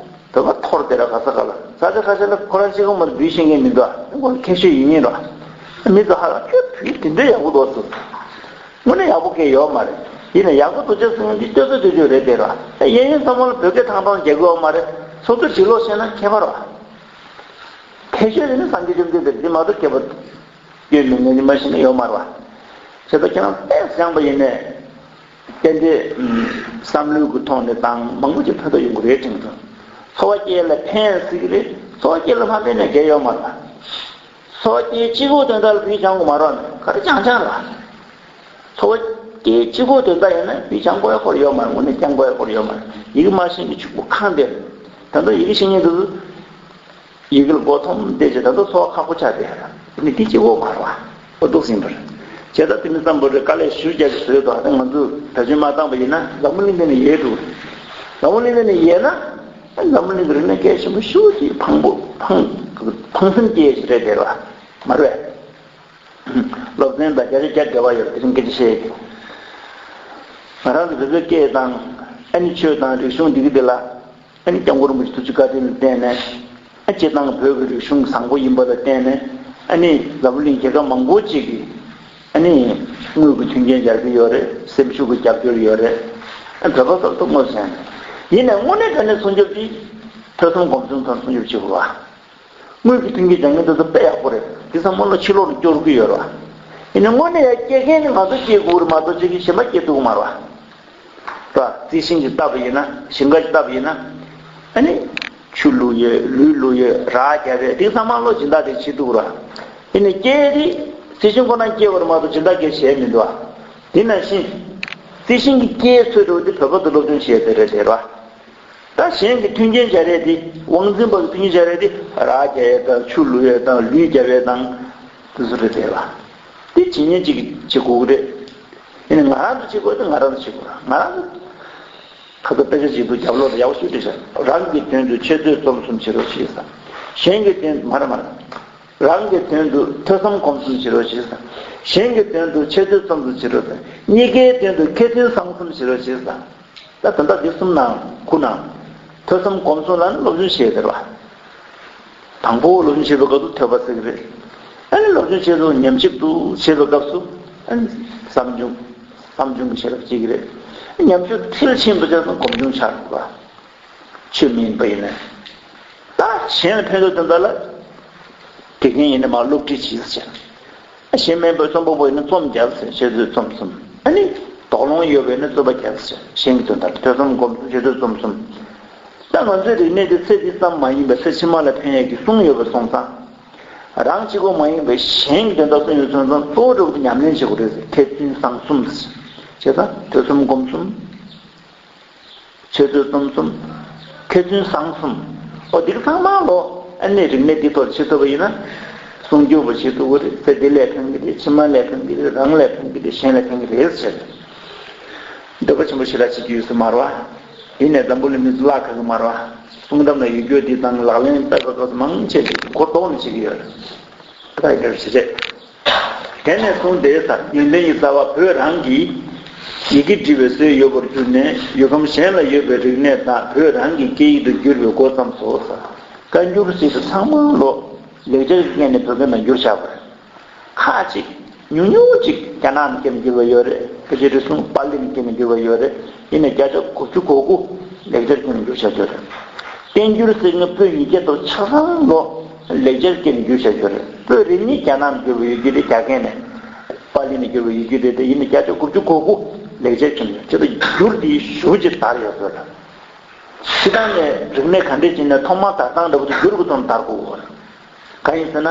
བོད་པ་ཐོར་དེ་ར་ག་ས་ག་ལ་ས་ཆ་ཁ་ཤས་ལ་ཁོ་རང་གཅིག་པོ་མ་གཏོགས་བོད་ཡིག་ཤེས་མཁན་མི་འདུག་ཨ་ཁོ་མཁས་ཤོས་ཡིན་ངེས་རེད། མི་ཚོ་ཧ་ལམ་ཁྱོད་བོད་ཡིག་དེ་འདྲ་ཡག་པོ་འདུག་ཟེར། དངོས་གནས་ཡག་པོ་སྐད་ཡོད་མ་རེད། ཡིན་ནའི་ཡག་པོ་འདུག་ཅེས་གསུངས་འདི་ལྟོས་ཚོད་ལྟོས་ཚོད་རེད་དེ་ར། གཡས་གཡོན་ཚང་མ་ལ་བོད་སྐད་ཐང་ཐང་རྒྱག་གི་ཡོད་མ་རེད། སོ་སོ་བྲིས་ཀློག་ཤེས་ན་ཁྱད་པར་རེད། མཁས་ཤོས་དེ་ནི་སངས་རྒྱས་བཅོམ་ལྡན་འདས་འདི་མ་གཏོགས་མཁས་པ་སྐྱོན་མེད་ངས་ནི་མ་ཤེས་ན་ཡོད་མ་རེད་བ། བྱས་ཙང་ཁྱེད་རང་ཏོག་ཙམ་སྦྱངས་པ་ཡིན་ནའི། ཏན་ཏན་བསམ་བློའི་གི་ཐོག་ནས་དང་མང་པོ་ཅིག་ཕན་ཐོགས་ཡོང་གི་རེད་དྲན་གི་འདུག་འཚོ་བ་སྐྱེལ་ལ་ཕན་སྲིད་ཀྱི་རེད། འཚོ་བ་སྐྱེལ་ལ་མ་ཕན་ན་འགན་ཡོད་མ་རེད་བ། འཚོ་བ་སྐྱེལ་གཅིག་པོ་དོན་དག་ལ་བོད་ཡིག་སྦྱང་དགོས་མ་རེད་ནས་ག་རེ་སྦྱང་སྦྱང་རེད་བ། འཚོ་བ་སྐྱེལ་གཅིག་པོ་དོན་དག་ཡིན་ན་བོད་ཡིག་སྦྱང་དགོས་ཡ་ཁོ་རང་ཡོད་མ་རེད། དངོས་གནས་སྦྱང་དགོས་ཡ་ཁོ་རང་ཡོད་མ་རེད། ཡི་གེ་མ་ཤེས་ཀྱི་ཕྱུག་པོ་ཁེངས་བསྡད་རེད། ད་དུང་ཡི་གེ་ཤེས་མཁན་དེ་ཚོ། ཡི་གེ་ལ་མགོ་འཐོམས་བསྡད་བྱས་ད་དུང་འཚོ་བ་ཁག་པོ་ཆགས་བསྡད་ཡོད་རེད། ནི་དེ་གཅིག་པོ་མ་རེད་བ། ཨོ་འདུག་ཟིན་པ་རེད། བྱས་ཙང་དེ་མིན་ཙམ་པོ་རེད། དཀའ་ལས་ཞེ་པོ་རྒྱག་གི་བཟོས་འདུག་ཨ་ནི་ང་ཚོས་བེད་སྤྱོད་མ་བཏང་པ་ཡིན་ན་འཛམ་བུ་གླིང་འདི་ནས་ཡལ་འགྲོ་གི་རེད། འཛམ་བུ་གླིང་འདི་ནས་ཡལ་ན། ཨ་འཛམ་བུ་གླིང་གི་རིག་གནས་གལ་ཆེན་པོ་ཞེ་པོ་ཅིག་ཕངས་པོ་ཕངས་ཕངས་སེམས་སྐྱེ་ཡས་ཞིག་རེད་དེ་རེད་བ། མ་རེད་བས། སློབ་ཚན་དང་བརྒྱ་ཆ་བརྒྱ་འབྲེལ་བ་ཡོད་པ་དེ་རིང་སྐད་ཆ་བཤད་ཡས་ཀྱི། ང་རང་ཚོ་བོད་པའི་སྐད་དང་ཨ་ནི་ཆོས་དང་རིག་གཞུང་འདི་གི་འདི་ལ། ཨ་ནི་སྐྱབས་མགོན་རིན་པོ་ཆེ་ཐུགས་རྗེ་བཀའ་དྲིན་ལ་བརྟེན་ནས། ཨ་སྤྱིར་བཏང་བོད་ཀྱི་རིག་གཞུང་བཟང་པོ་ཡིན་པ་ལ་བརྟེན་ནས། ཨ་ནི་འཛམ་བུ་གླིང་རྒྱལ་ཁབ་མང་པོ་ཅིག་གིས་ཨ་ནི་དངུལ་གྱི་མཐུན་རྐྱེན་སྦྱར་གྱི་ཡོད་རེད། སེམས་ཤུགས་ཀྱི་རྒྱབ་སྐྱོར་ཡོད་རེད། བོད་པ་སོགས་ཐུགས་མོས་བྱས་ནས། ཡིན་ནའི་དངོས་གནས་དྲང་གནས་སྲུང་སྐྱོབ་དེ་ཐོས་བསམ་སྒོམ་གསུམ་ཐོག་སྲུང་སྐྱོབ་བྱེད་དགོས་པ། དངུལ་གྱི་མཐུན་རྐྱེན་སྦྱང་མཁན་དེ་ཚོ་དཔེ་ཡག་པོ་རེད། དེ་ཚང་མ་ལོ་ཕྱི་ལོགས་ལ་སྐྱོར་གྱི་ཡོད་རེད་བ། ཡིན་ནའི་དངོས་གནས་ཡར་སྐྱེལ་མཁན་ནི་ང་ཚོ་སྐྱེལ་དགོས་རེད་མ་གཏོགས་ཅིག་གིས་གཞན་པ་སྐྱེལ་ཐུབ་ཀྱི་མ་རེད་བ། ད་རྩི་ཤིང་གི་ལྟ་བུ་ཡིན་ན། ཞིང་ཁ་གི་ལྟ་བུ་ཡིན་ན། ཨ་ནི་ཆུ་བླུག་ཡས། ལུད་བླུག་ཡས། རགས་རྒྱབ་ཡས། དེ་ཚང་མ་ལོ་སྦྱིན་བདག་དེ་བྱེད་ཐུབ་ར། ཡིན་ནའི་སྐྱེལ་དེ་རྩི་ཤིང་ཁོ་ན་སྐྱེལ་བར་མ་གཏོགས་སྦྱིན་བདག་སྐྱེལ་བྱས་མི་འདུག་ཨ། དེ་ནང་བཞིན་རྩི་ཤིང་གི་སྐྱེལ་ཚུལ་འདྲ་བོ་དེ་བོད་པ་ཚོ་སློབ་སྦྱོང་བྱས་ཚར་རེད་དེ་ར། ད་གཞན་གྱི་མཐུན་རྐྱེན་སྦྱར་ཡས་དེ། དབང་འཛིན་པ་གི་མཐུན་རྐྱེན་སྦྱར་ཡས་དེ་རགས་རྒྱག་ཡས་དང་། ཆུ་བླུག་ཡས་དང་། ལུད་རྒྱབ་ཡས་དང་། དེ་ཚོ་རེད་དེ་བ། དེ་བྱེད་མཁན་གཅིག་གིས་བྱེད་དགོས་ཀྱི་རེད། ཡིན་ནའི་ང་རང་ཚོ་བྱེད་དགོས་དེ་ང་རང་ཚོ་བྱེད་དགོས་ར། ང་རང་ཚོ། ཁ་ཚ་དཔེ་ཆ་གཅིག་ཏུ་རྒྱབ་ལོགས་ལ་ཡག་པོ་ཞིག་བྲིས་བཞག་རང་གི་དོན་དུ་འཆད་རྩོད་རྩོམ་གསུམ་བྱེད་རོགས་ཞེས་སམ། གཞན་གྱི་དོན་དུ། མ་རེད་མ་རེད། རང་གི་དོན་དུ་ཐོས་བསམ་སྒོམ་གསུམ་བྱེད་རོགས་ཞེས་སམ། གཞན་གྱི་དོན་དུ་འཆད་རྩོད་རྩོམ་གསུམ་བྱེད་རོགས་སམ། གཉིས་ཀའི་དོན་དུ་མཁས་བཙུན་གསང་གསུམ་བྱེད་རོགས་ཞེས་སམ། ད་ད་ལྟ་འདི་གསུམ་ནང་ཁུ་ནང་། ཐོས་བསམ་སྒོམ་གསུམ་ལ་ནི་སློབ་སྦྱོང་བྱེད་ཟེར་བ། དང་པོ་སློབ་སྦྱོང་བྱེད་པའི་སྐབས་སུ་ཐོས་པ་ཟེར་གྱི་རེད། ཨ་ནི་སློབ་སྦྱོང་བྱེད་དུས་ཉམས་ཞིབ་ཏུ་བྱེད་པའི་སྐབས་སུ། ཨ་ནི་བསམ་བྱུང་། བསམ་བྱུང་གི་བྱེད་ཐབས་གཅིག་གི་རེད། ཉམས་ཞིབ་མཐིལ་ཕྱིན་པ་བྱས་ཙང་སྒོམ་བྱུང་ཆགས་འགྲོ་བ། ཆོས་མིན་པ་ཡིན་ན། ད་གཞན་ལ་ཕན་ཐོགས་དོན་དག་ལ། དགེ་རྒན་ཡིན་ན་མར་སློབ་ཁྲིད་བྱེད་ཟེར། གཞན་མིན་པའི་རྩོམ་པ་པོ་ཡིན་ན་རྩོམ་རྒྱབ་ཟེར། འཆད་རྩོད་རྩོམ་གསུམ། ཨ་ནི་དོགས་སློང་ཡོད་པ་ཡིན་ན་རྩོད་པ་རྒྱབ་ཟེར། གཞན་གྱི་དོན་དག་ཐོས་བསམ་སྒོམ་གསུམ། འཆད་རྩོད་རྩོམ་གསུམ། ད་ང་ཚོའི་རིག་གནས་དེ་ཚེ་འདི་ཙམ་མ་ཡིན་པར་ཚེ་ཕྱི་མ་ལ་ཕན་ཡས་ཀྱི་གསུང་ཡོད་པ་སོང་ཙང་། རང་གཅིག་པོ་མ་ཡིན་པར་གཞན་གྱི་དོན་དག་གསུང་ཡོད་སོང་ཙང་གཙོ་བོ་འདྲ་བོ་དེ་ཉམས་ལེན་བྱེད་དགོས་རེད་ཟེར། མཁས་བཙུན་གསང་གསུམ་ཟེར། བྱས་ཙང་ཐོས་བསམ་སྒོམ་གསུམ། འཆད་རྩོད་རྩོམ་གསུམ། མཁས་བཙུན་གསང་གསུམ། ཨོ་འདི་ག་ཚང་མ་ལོ། ཨ་ནི་རིག་གནས་འདི་ཐོག་བྱེད་ཐུབ་པ་ཡིན་ན། སྲུང་སྐྱོབ་པ་བྱེད་ཐུབ་ཀྱི་རེད། ཚེ་འདི་ལ་ཕན་གྱི་རེད། ཕྱི་མ་ལ་ཕན་གྱི་རེད། རང་ལ་ཕན་གྱི་རེད། གཞན་ལ་ཕན་གྱི་རེད་ཟེར། འདོད་པ་ཆེན་པོ་ཞེ་དྲག་བྱེད་ཀྱི་ཡོད་ས་མ་རེད་བ། ཡིན་ནའི་འཛམ་བུ་གླིང་མི་ཚོ་བརླག་ག་གི་མ་རེད་བ། གསུང་གཏམ་ལ་ཡིག་སྒྱུར་འདི་དང་ལག་ལེན་བསྟར་བ་སོགས་མང་ཆེ་ཞིག་མགོ་བཏོག་ནས་བྱེད་ཀྱི་ཡོད་རེད། ད་ཡི་གེར་བྱེད་ཆེད། དེ་ནས་བཟུང་སྟེ་ཟེར། ཡོན་ཏན་གྱི་རྩ་བ་བོད་རང་གི་ཡི་གེ་འབྲི་བའི་སྲོལ་ཡོད་པར་གྱུར་ནས། ཡུལ་ཁམས་གཞན་ལ་ཡོད་པའི་རིག་གནས་དག་བོད་རང་གི་སྐད་ཡིག་ཏུ་བསྒྱུར་བའི་འགོ་བརྩམས་སོ་ཟེར། བཀའ་འགྱུར་ཟེར་དུས་ཚང་མ་ལོ་ལེགས་སྦྱར་གྱི་སྐད་ནས་བོད་སྐད་ནང་བསྒྱུར་བཞག་པ་རེད། ཁ་ཅིག་ཉུང་ཉུང་ཅིག་རྒྱ་ནག་ནས་སྐད་ནང་བསྒྱུར་བ་ཡོད་རེད། ཕལ་ཆེར་རེ་ཟུང་པཱ་ལི་ནས་སྐད་ནང་བསྒྱུར་བ་ཡོད་རེད། ཡིན་ནའི་བརྒྱ་ཆ་དགུ་བཅུ་གོ་དགུ་ལེགས་སྦྱར་སྐད་ནང་བསྒྱུར་བཞག་ཡོད་རེད། བསྟན་འགྱུར་ཟེར་མཁན་པོད་ཉིས་བརྒྱ་དང་ཆ་ཚང་ལོ་ལེགས་སྦྱར་སྐད་ནང་བསྒྱུར་བཞག་ཡོད་རེད། པོད་རེ་གཉིས་རྒྱ་ནག་ནས་བསྒྱུར་བ་ཡོད་ཀྱི་རེད། རྒྱ་སྐད་ནས། པཱ་ལི་ནས་བསྒྱུར་བ་ཡོད་ཀྱི་རེད་དེ། ཡིན་ནའི་བརྒྱ་ཆ་དགུ་བཅུ་གོ་དགུ་ལེགས་སྦྱར་སྐད་ནང་བསྒྱུར། བྱས་ཙང་འགྱུར་དེ་ཞེ་པོ་ཅིག་དར་ཡོད་ཟེར་ལ། སྤྱིར་བཏང་ནས་རིག་གནས་ག་འདྲས་ཅིག་ནས་ཐོག་མར་དར་སྟངས་འདྲ་བོ་དེ་འགྱུར་དགོས་དང་དར་དགོས་པ་རེད། གང་ཡིན་ཟེར་ན།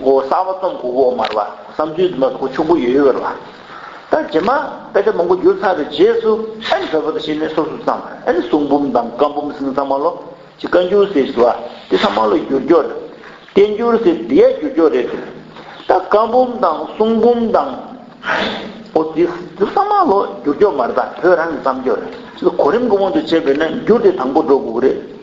འོ་གསར་པ་རྩོམ་དགོས་ཀྱི་ཡོད་མ་རེད་བ། བསམ་ཚུལ་འདི་མ་གཏོགས་ཕྱུག་པོ་ཡོད་ཡོད་རེད་བ། ད་རྗེས་མ་དཔེ་ཆ་མང་པོ་བསྒྱུར་ཚར་བའི་རྗེས་སུ་ཨ་ནི་བོད་པ་དང་ཕྱི་ནས་སོ་སོ་བརྩམས། ཨ་ནི་གསུང་འབུམ་དང་བཀའ་འབུམ་ཟེར་མཁན་ཚང་མ་ལོ། ཅིག་བཀའ་འགྱུར་ཟེར་ཞུ་བ་དེ་ཚང་མ་ལོ་བསྒྱུར་བཅོས་རེད། བསྟན་འགྱུར་ཟེར་འདི་ཡང་བསྒྱུར་བཅོས་རེད་ཟེར། ད་བཀའ་འབུམ་དང་གསུང་འབུམ་དང་། ཨོ་དེ་དེ་ཚང་མ་ལོ་བསྒྱུར་བཅོས་མ་རེད། ད་བོད་རང་གི་བརྩམས་བཅོས་རེད། ཅིག་གོ་རིམ་གྱི་དབང་དུ་བྱས་པས་ན་འགྱུར་དེ་དང་པོ་འགྲོ་དགོས་ཀྱི་རེད།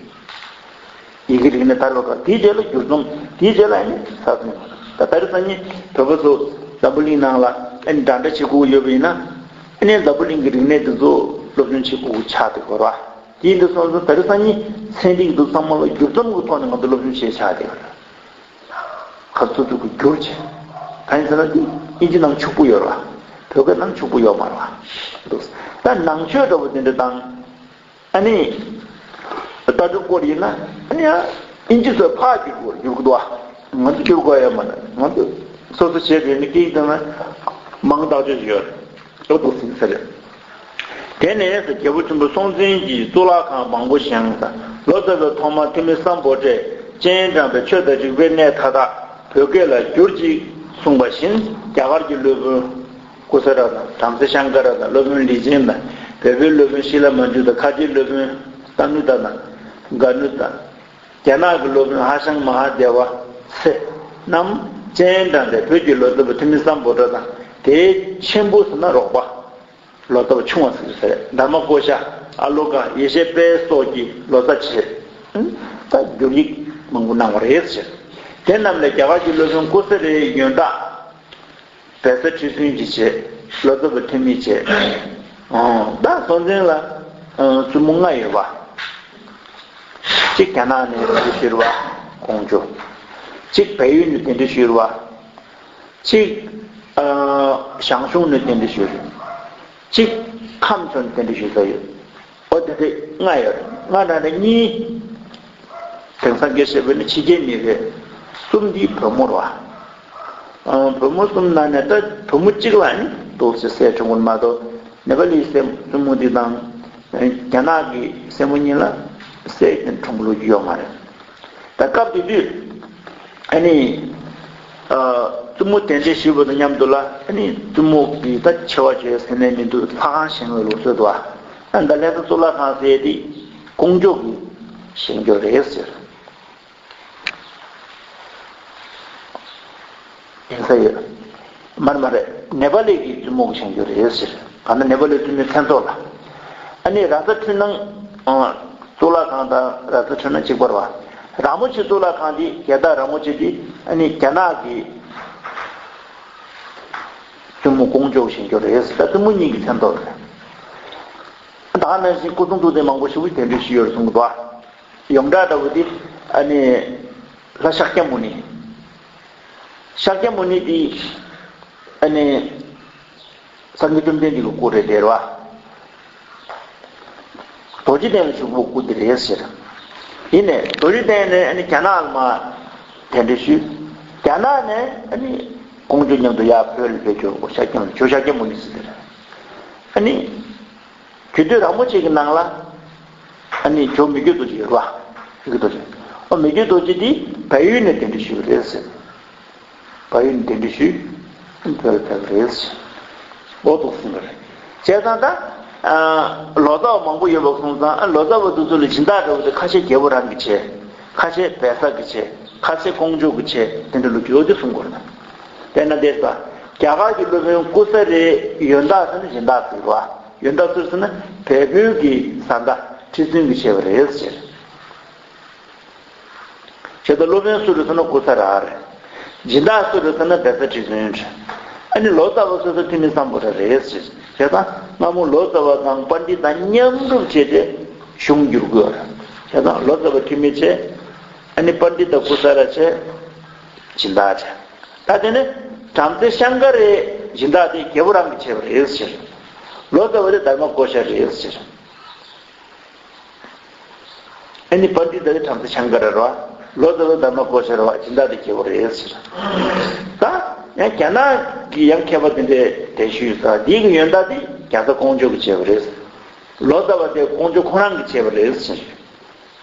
ཡི་གེ་རིག་གནས་དར་བའི་སྐབས། དེའི་རྗེས་ལ་བསྒྱུར་རྩོམ། དེའི་རྗེས་ལ་ཨ་ནི་ས་སྐྱ། ད་ད་རེས་སང་ཉིན་བོད་པ་ཚོ་འཛམ་བུ་གླིང་ནང་ལ་ཨ་ནི་འདྲ་འདྲ་བྱེད་དགོས་ཡོད་པ་ཡིན་ན། ཨ་ནི་འཛམ་བུ་གླིང་གི་རིག་གནས་དེ་ཚོ་སློབ་སྦྱོང་བྱེད་དགོས་ཆགས་བསྡད་ཡོད་རེད་བ། དེ་ཡིན་དུས་སོང་ཙང་ད་རེས་སང་ཉིན་ཚན་རིག་དེ་ཚང་མ་ལ་བསྒྱུར་རྩོམ་གྱི་ཐོག་ནས་ང་ཚོ་སློབ་སྦྱོང་བྱེད་ཆགས་བསྡད་ཡོད་རེད། ཁ་ཚུར་ཚུར་གྱི་བསྒྱུར་བྱས། གང་ཡིན་ཟེར་ན་དེ་དབྱིན་ཇི་ནང་ཕྱུག་པོ་ཡོད་རེད་བ། བོད་སྐད་ནང་ཕྱུག་པོ་ཡོད་མ་རེད་བ། ད་ནང་ཆོས་འདྲ་བོ་དེ་འདྲ་དང་། ཨ་ནི། ལྟ་གྲུབ་སྐོར་ཡིན་ན། ཨ་ནི་ཡང་དབྱིན་ཇི་ཚོས་ཕར་བསྒྱུར་དགོས་བསྒྱུར་གི་འདུག་ཨ། ང་ཚོ་བསྒྱུར་དགོས་ཡ་མ་རེད། ང་ཚོ་སོ་སོ་བྱས་པའི་ནི་སྐད་ཡིག་དེ་ན་མང་དག་ཅིག་ཡོད་རེད། ཨོ་འདུག་ཟིན་ས་རེད། དེ་ནས་རྒྱལ་པོ་ཆེན་པོ་སྲོང་བཙན་གྱིས་གཙུག་ལག་ཁང་མང་པོ་བཞེངས། ལོ་ཙཱ་བའི་ཐོག་མ་ཐོན་མི་སམ་བྷོ་ཊས་སྤྱན་དྲངས་པའི་ཆོས་དང་རིག་པའི་གནས་མཐའ་དག་བོད་སྐད་ལ་བསྒྱུར་ཅིག་གསུངས་པ་བཞིན། རྒྱ་གར་གྱི་སློབ་དཔོན་ཀུ་ས་ར་དང་། བྲམ་ཟེ་ཤང་ཀ་ར་དང་། སློབ་དཔོན་ལི་ཅན་དང་། བལ་པོའི་སློབ་དཔོན་ཤི་ལ་མ་ཇུ་དང་། ཁ་ཆེའི་སློབ་དཔོན་ཏ་ནུ་ཏ་དང་། ག་ནུ་ཏ། རྒྱ་ནག་གི་སློབ་དཔོན་ཧྭ་ཤང་མ་ཧཱ་དེ་ཝ་ཚེ་རྣམས་སྤྱན་དྲངས་ཏེ། བོད་ཀྱི་ལོ་ཙཱ་བ་ཐོན་མི་སམ་བྷོ་ཊ་དང་། དེའི་ཆེན་པོ་ཟེར་ན་རོགས་པ། ལོ་ཙཱ་བ་ཆུང་བ་ཟེར་གྱི་ཟེར། དྷརྨ་ཀོ་ཤ། ཨ་ལོ་ཀ། ཡེ་ཤེས་དཔལ་སོགས་ཀྱི་ལོ་ཙཱ་བྱས། ད་བསྒྱུར་ཡིག་མང་པོ་གནང་བ་རེད་ཟེར། དེ་རྣམས་ལས་རྒྱ་གར་གྱི་སློབ་དཔོན་ཀུ་ས་རིའི་ཡོན་བདག་བེ་ས་ཁྲི་བཙུན་གྱིས་བྱས། ལོ་ཙཱ་བ་ཐོན་མིས་བྱས། ཨོ། ད་སྲོང་བཙན་ལ་ཨ་བཙུན་མོ་ལྔ་ཡོད་པ། གཅིག་རྒྱ་ནག་ནས་དེ་འདྲ་བཞུར་བ་ཀོང་ཇོ། གཅིག་བལ་ཡུལ་ནས་དེ་འདྲ་བཞུར་བ། གཅིག་ཨ་ཞང་ཞུང་ནས་དེ་འདྲ་བཞུར། གཅིག་ ཁམས་ཚོ་ནས་གདན་འདྲེན་ཞུས་ས་ཡོད། ཨོ་དེ་དེ་ལྔ་ཡོད་རེད། ལྔ་ནང་ནས་གཉིས། དེང་སང་སྐད་བཤད་པ་ནི་ཕྱི་རྒྱལ་མི་རེད། གསུམ་འདི་བོད་མོ་རེད་བ། ཨ། བོད་མོ་གསུམ་ནང་ནས་ད་བོད་མོ་གཅིག་ལ་ནི་ཏོག་ཙམ་སྲས་འཁྲུངས་པ་མ་གཏོགས། ནེ་པ་ལིའི་སྲས་བཙུན་མོ་འདི་དང་རྒྱ་ནག་གི་སྲས་མོ་གཉིས་ལ་སྲས་འཁྲུངས་ལུགས་ཡོད་མ་རེད། ད་སྐབས་དེ་དུས་ཨ་ནི་ཨ། བཙུན་མོ་གདན་འདྲེན་ཞུས་པ་དང་མཉམ་དུ་ལ། ཨ་ནི་བཙུན་མོ་གི་ད་ཆེ་བ་བྱོས་ཟེར་ནས་མི་འདུག་ལྷ་ཁང་བཞེངས་པའི་ལུགས་སྲོལ་འདུག་ཨ། ད་ལྷ་ས་གཙུག་ལག་ཁང་ཟེར་དེ་ཀོང་ཇོ་གིས་བཞེངས་རྒྱུ་རེད་ཟེར། ཡིན་ས་ཡོད། མ་རེད་མ་རེད། ནེ་པ་ལི་གི་བཙུན་མོ་གིས་བཞེངས་རྒྱུ་རེད་ཟེར། གང་ལྟར་ནེ་པ་ལིའི་བཙུན་མོའི་མཚན་ཐོག་ལ། ཨ་ནི་ར་ས་འཕྲུལ་སྣང་། ཨ། གཙུག་ལག་ཁང་དང་ར་ས་འཕྲུལ་སྣང་གཅིག་པ་རེད་བ། ར་མོ་ཆེ་གཙུག་ལག་ཁང་འདི་རྒྱལ་དར་ར་མོ་ཆེ་འདི་ཨ་ནི་རྒྱ་ནག་གི་བཙུན་མོ་ཀོང་ཇོ་གིས་བཞེངས་རྒྱུ་རེད་ཟེར། ད་བཙུན་མོ་གཉིས་ཀྱི་མཚན་ཐོག་རེད། ད་ག་ནང་བཞིན་སྐུ་གསུང་ཐུགས་རྟེན་མང་པོ་ཞེ་པོ་གདན་འདྲེན་ཞུས་ཡོད་རེད་གསུང་གི་འདུག་ཨ། ཡོངས་གྲགས་འདྲ་བོ་དེ་ཨ་ནི་ལྷ་ཤཱཀྱ་མུ་ནེ། ཤཱཀྱ་མུ་ནེ་དེ་ཨ་ནི་སངས་རྒྱས་བཅོམ་ལྡན་འདས་ཀྱི་སྐུ་རེད་དེ་རེད་བ། རྡོ་རྗེ་གདན་ལ་བཞུགས་པའི་སྐུ་དེ་རེད་ཟེར། ཡིན་ནའི་རྡོ་རྗེ་གདན་ནས་ཨ་ནི་རྒྱ་ནག་ལ་མར་གདན་འདྲེན་ཞུས། རྒྱ་ནག་ནས་ཨ་ནི་ཀོང་ཇོ་མཉམ་དུ་ཡར་བོད་ལ་ཕེབས་ཆོག་གོ་ཤཱཀྱ་མུ་ནེ། ཇོ་ཤཱཀྱ་མུ་ནེ་ཟེར་དེ་རེད། ཨ་ནི། རྒྱུད་སྟོད་ར་མོ་ཆེ་གི་ནང་ལ་ཨ་ནི་ཇོ་མི་བསྐྱོད་རྡོ་རྗེ་ཡོད་རེད་བ། མི་བསྐྱོད་རྡོ་རྗེ། ཨོ་མི་བསྐྱོད་རྡོ་རྗེ་འདི་བལ་ཡུལ་ནས་གདན་འདྲེན་ཞུས་པ་རེད་ཟེར། བལ་ཡུལ་ནས་གདན་འདྲེན་ཞུས། བོད་ལ་ཕེབས་པ་རེད་ཟེར། འོ་འདུག་གསུངས་པ་རེད། བྱས་ཙང་ད། ཨ། ལོ་ཙཱ་བ་མང་པོ་ཡོད་པ་སོང་ཙང་། ཨ། ལོ་ཙཱ་བ་དེ་ཚོ་ལ་སྦྱིན་བདག་འདྲ་བོ་དེ་ཁ་ཤས་རྒྱལ་པོ་རང་གིས་བྱས། ཁ་ཤས་བལ་བཟའ་གིས་བྱས། ཁ་ཤས་ཀོང་ཇོ་གིས་བྱས། དེ་འདྲ་ལོ་རྒྱུས་འོ་དེ་གསུང་གི་ཡོད་རེད། དཔེར་ན་དེ་ལྟ། རྒྱ་གར་གྱི་སློབ་དཔོན་ཀུ་ས་རིའི་ཡོན་བདག་ཟེར་ན་སྦྱིན་བདག་ཟེར་བ། ཡོན་བདག་སུ་རེད་ཟེར་ན་བལ་པོའི་གི་བཟའ་ཟླ་ཁྲི་བཙུན་གྱིས་བྱས་པ་རེད་ཟེར། བྱས་ཙང་སློབ་དཔོན་སུ་རེད་ཟེར་ན་ཀུ་ས་ར་རེད། སྦྱིན་བདག་སུ་རེད་ཟེར་ན་བལ་བཟའ་ཁྲི་བཙུན་རེད། ཨ་ནི་ལོ་ཙཱ་བ་སོ་སོ་ཐུ་མི་སམ་བྷོ་ཊ་རེད་ཟེར། བྱས་ཙང་སྔ་མོ་ལོ་ཙཱ་བ་དང་པཎྜི་ཏ་མཉམ་རུབ་བྱས་ཏེ་གཞུང་བསྒྱུར་དགོས་རེད། བྱས་ཙང་ལོ་ཙཱ་བ་ཐུ་མི་བྱས། ཨ་ནི་པཎྜི་ཏ་ཀུ་ས་ར་བྱས། སྦྱིན་བདག་བྱས། ད་དེ་ནས་བྲམ་ཟེ་ཤང་ཀ་རའི་སྦྱིན་བདག་དེ་རྒྱལ་པོ་རང་གིས་བྱས་པ་རེད་ཟེར། ལོ་ཙཱ་བ་དེ་དྷརྨ་ཀོ་ཤ་རེད་ཟེར། ཨ་ནི་པཎྜི་ཏ་དེ་བྲམ་ཟེ་ཤང་ཀ་ར་རེད་བ། ལོ་ཙཱ་བ་དྷརྨ་ཀོ་ཤ་རེད་བ། སྦྱིན་བདག་དེ་རྒྱལ་པོ་རེད་ཟེར། ད་ཡང་རྒྱ་ནག་གི་ཡང་མཁས་པ་དེ་འདྲས་གདན་ཞུས་ས། དེའི་གི་ཡོན་བདག་དེ་རྒྱ་བཟའ་ཀོང་ཇོ་གིས་བྱས་པ་རེད། ལོ་ཙཱ་བ་དེ་ཀོང་ཇོ་ཁོ་རང་གིས་བྱས་པ་རེད་ཟེར།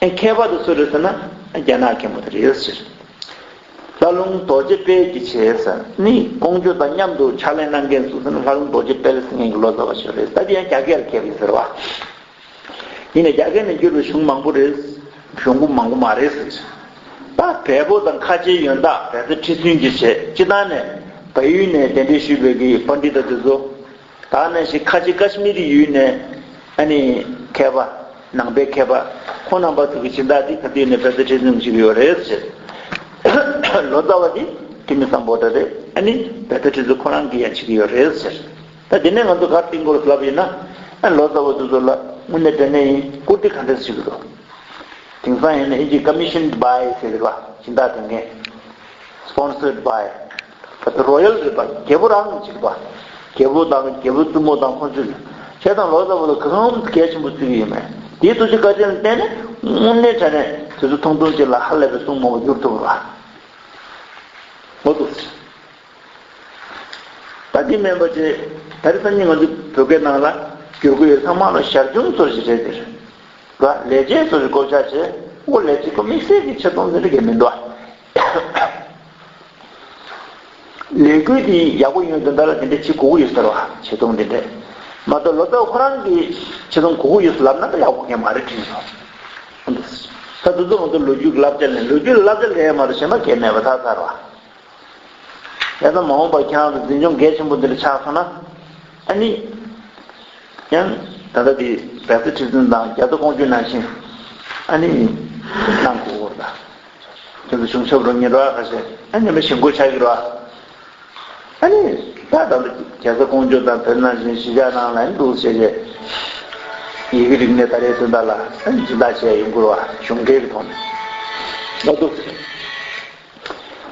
ཨེ་མཁས་པ་དེ་སུ་རེད་ཟེར་ན་རྒྱ་ནག་མཁན་པོ་དེ་རེད་ཟེར། ལྷ་ལུང་རྡོ་རྗེ་དཔལ་གྱིས་བྱས་ཟེར། ནི་ཀོང་ཇོ་དང་མཉམ་དུ་ཕྱག་ལས་གནང་མཁན་སུ་ཟེར་ན་ལྷ་ལུང་རྡོ་རྗེ་དཔལ་ཟེར་མཁན་གྱི་ལོ་ཙཱ་བ་ཞིག་རེད། ད་དེ་ཡང་རྒྱ་སྐད་ལ་མཁས་པ་ཡིན་ཟེར་བ། ཡིན་ནའི་རྒྱ་སྐད་ནས་བསྒྱུར་བའི་གཞུང་མང་པོ་རེད། གཞུང་མང་པོ་མང་པོ་མ་རེད་ཟེར། ད་བལ་པོ་དང་ཁ་ཆེའི་ཡོན་བདག་བལ་བཟའ་ཁྲི་བཙུན་གྱིས་བྱས། སྤྱིར་བཏང་ནས་བལ་ཡུལ་ནས་གདན་འདྲེན་ཞུས་པའི་གི་པཎྜི་ཏ་དེ་ཚོ། ད་ནང་བཞིན་ཁ་ཆེ་ཀ་ཤི་མི་རི་ཡུལ་ནས་ཨ་ནི་མཁས་པ། ནང་པའི་མཁས་པ་ཁོང་རྣམ་པ་ཚོ་གི་སྦྱིན་བདག་དེ་ག་དུས་ནས་བལ་བཟའ་ཁྲི་བཙུན་བྱེད་ཀྱི་ཡོད་རེད་ཟེར། ལོ་ཙཱ་བ་དེ་ཐུ་མི་སམ་བྷོ་ཊ་རེད། ཨ་ནི་བལ་བཟའ་ཁྲི་བཙུན་ཁོ་རང་གིས་ཡང་བྱེད་ཀྱི་ཡོད་རེད་ཟེར། ད་དེ་ནས་ང་ཚོ་ག་རེ་བསྟན་དགོས་ལབ་ཡིན་ན། ཨ་ལོ་ཙཱ་བ་དེ་ཚོ་ལ་དངོས་གནས་དྲང་གནས་ཡིན་བཀུར་སྟི་ག་འདྲས་བྱེད་ཀྱི་འདུག་དེང་སང་ཡིན་ན་ཨིན་ཇི་commissioned by ཟེར་གྱི་རེད་བ། སྦྱིན་བདག་དེ་ངས། Sponsored by། ད་ལྟ་རོ་ཡལ་རེད་པ། རྒྱལ་པོ་རང་གིས་བྱེད་པ། རྒྱལ་པོ་དང་རྒྱལ་པོའི་བཙུན་མོ་དང་ཁོང་ཚོས། བྱས་ཙང་ལོ་ཙཱ་བ་ལ་གང་གལ་ཆེན་པོ་བརྩི་གི་ཡོད་མེད། དེའི་ཐུགས་རྗེ་བཀའ་དྲིན་ལ་བརྟེན་ནས་དངོས་གནས་དྲང་གནས་དེ་ཚོ་ཐུང་ཐུང་ཅིག་ལ་ཧ་ལས་པའི་གསུང་མང་པོ་བསྒྱུར་ཐུབ་པ་རེད་བ། འོ་འདུག་སེ། ད་འདི་མིན་པ་ཅིག་ད་རེས་སང་ཉིན་ང་ཚོ་བོད་སྐད་ནང་ལ་བསྒྱུར་གི་ཡོད། ཚང་མ་ལ་ཞར་བྱུང་ཚོ་ཞིག་རེད་དེ། ལ་ལས་བྱེད་ཚོ་ཞིག་བསྐོ་བཞག་བྱས། འོ་ལས་བྱེད་ཀྱི་དམིགས་བསལ་གྱི་ཆེ་མཐོང་འདི་འདྲ་གས་མི་འདུག་ཨ། ལས་འགུལ་འདི་ཡག་པོ་ཡོང་དོན་དག་ལ་འདི་འདྲ་བྱེད་དགོས་ཀྱི་ཡོད་ཟེར་བ། ཆེ་མཐོང་འདི་འདྲ། མ་གཏོགས་ལོ་ཙཱ་བ་ཁོ་རང་གིས་ཆེ་མཐོང་དགོས་ཀྱི་ཡོད་ཟེར་ལབ་ན་ད་ཡག་པོ་གས་མ་རེད་དྲན་སོང་། ད་དེ་ཚོ་ང་ཚོ་ལོ་རྒྱུས་ཀྱི་བསླབ་བྱ་ལེན། ལོ་རྒྱུས་ལ་བསླབ་བྱ་ལེན་ཡ་མ་གཏོགས་གཞན་པ་གས་མེད་པ་ད་ཚར་བ། ཡང་ན་མ་འོངས་པར་ཁྱེད་རང་ཚོ་འཛིན་སྐྱོང་གལ་ཆེན་པོ་འདི་ལ་ཆགས་སོང་ན། ཨ་ནི། ཡང་ད་ལྟ་དེ་བལ་བཟའ་ཁྲི་བཙུན་དང་རྒྱ་མཚོ་ཀོང་ཇོ་ནང་བཞིན། ཨ་ནི། གནང་དགོས་ཀྱི་རེད། ཁྱེད་ཚོ་གཞུང་ཞབས་རོགས་གཉེར་བ་ཁ་ཤས་ཨ་ནི་མི་ཞེན་ཁོག་ཆགས་ཀྱི་རེད། ཨ་ནི། ད་ད་ལྟ་རྒྱ་མཚོ་ཀོང་ཇོ་དང་བོད་ནང་བཞིན་གཞིས་ཆགས་ནང་ལ་ཨ་ནི་འདུག་བྱས་རྗེས། ཡི་གེ་རིག་གནས་ད་རེས་དོན་དག་ལ་ཨ་ནི་སྦྱིན་བདག་བྱས་ཡོང་དགོས་རེད་བ། གཞུང་འབྲེལ་གྱི་ཐོག་ནས། ལ་འདུག་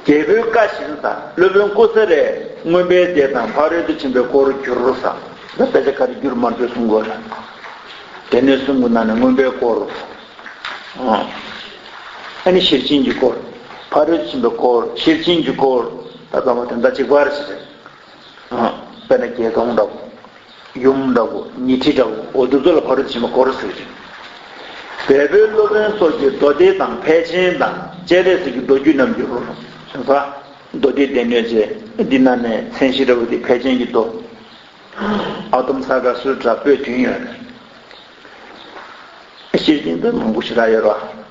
རྒྱལ་པོའི་བཀའ་བཞིན་དང་། སློབ་དཔོན་ཀུ་ས་རས་མངོན་པའི་སྡེ་དང་ཕ་རོལ་ཏུ་ཕྱིན་པའི་སྐོར་བསྒྱུར་ས། ད་དཔེ་ཆ་ག་རེ་བསྒྱུར་མ་འདོད་གསུང་དགོས་ལ། སྡེ་སྣོད་གསུམ་གྱི་ནང་ནས་མངོན་པའི་སྐོར། ཨ་ནི་ཤེར་ཕྱིན་གྱི་སྐོར། ཕ་རོལ་ཏུ་ཕྱིན་པའི་སྐོར། ཤེར་ཕྱིན་གྱི་སྐོར། ད་ཚང་མ་དོན་དག་གཅིག་པ་རེད་ཟེར། ཨ། དཔེར་ན་རྒྱལ་ཁམས་འདྲ་བོ། ཡུམ་འདྲ་བོ། ཉི་ཁྲི་འདྲ་བོ། འོ་དེ་ཚོ་ལ་ཕ་རོལ་ཏུ་ཕྱིན་པའི་སྐོར་ཟེར་གྱི་རེད། བལ་པོའི་སློབ་དཔོན་སོགས་ཀྱིས་མདོ་སྡེ་དང་ཕལ་ཆེན་དང་སྤྱན་རས་གཟིགས་ཀྱི་མདོ་རྒྱུད་རྣམས་ཀྱི་ཧོ། ས། མདོ་སྡེའི་སྡེ་སྣོད་ཅེས་འདི་ནང་ནས་མཚན་གཞི་འདྲ་བོ་དེ་ཕལ་ཆེན་གྱི་མདོ། ཨ་དོམ་ས་ག་སུ་དྲ་པོད་བདུན་ཡོད་རེད། ཤེར་ཕྱིན་དུ་མང་པོ་ཞེ་དྲག་ཡོད་རེད།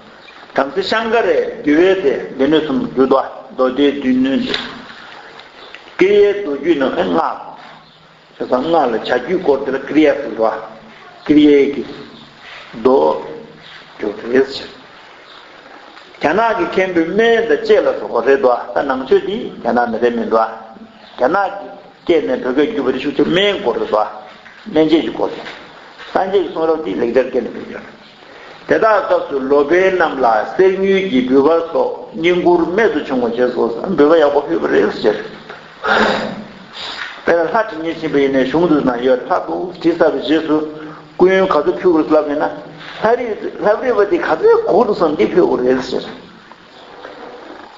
བྲམ་ཟེ་ཤང་ཀ་རས་འདུལ་བའི་སྡེ་སྡེ་སྣོད་གསུམ་བསྒྱུར་ཏོ། མདོ་སྡེའི་སྡེ་སྣོད་དེ། ཀྲི་ཡའི་མདོ་རྒྱུད་ནང་ནས་སྔགས། བྱས་ཙང་སྔགས་ལ་བྱ་རྒྱུད་སྐོར་དེ་ལ་ཀྲི་ཡ་ཟེར་བ། ཀྲི་ཡའི་གི་མདོ་བསྒྱུར་རེད་ཟེར། རྒྱ་ནག་གི་མཁན་པོའི་སྨན་དང་ལྕེ་ལ་སོགས་པ་རེད་དོ། ད་ནང་ཆོས་འདི་རྒྱ་ནག་ནས་རེད་མི་འདུག་རྒྱ་ནག་གི་སྐད་ནས་བོད་སྐད་བསྒྱུར་བ་དེ་ཤུགས་ཆེ་སྨན་སྐོར་རེད་དོ། སྨན་དཔྱད་ཀྱི་སྐོར་དེ། སངས་རྒྱས་ཀྱི་གསུང་རབ་འདི་ལེགས་སྦྱར་སྐད་ནས་བོད་སྒྱུར། དེ་དག་སྐབས་སུ་ལོ་པཎ་རྣམས་ལ་གསེར་དངུལ་གྱི་འབུལ་བ་སོགས་བསྙེན་བཀུར་རྨད་དུ་བྱུང་བ་བྱས་སོ། འབུལ་བ་ཡག་པོ་ཕུལ་བ་རེད་ཟེར། དཔེར་ན་ལྷ་བྲིས་མཁན་ཕྱིན་པ་ཡིན་ནའི་གཞུང་དུ་ན་ཡོད། ལྷ་འདུག་བྲིས་ཚར་བའི་རྗེས་སུ་སྐུ་ཡོན་ག་ཚོད་ཕུལ་དགོས་ལབ་ཡིན་ན། ལྷ་རིས་ལྷ་རིས་པ་དེ་ག་ཚོད་དགོས་འདུག་བསམ་འདི་ཕུལ་དགོས་རེད་ཟེར།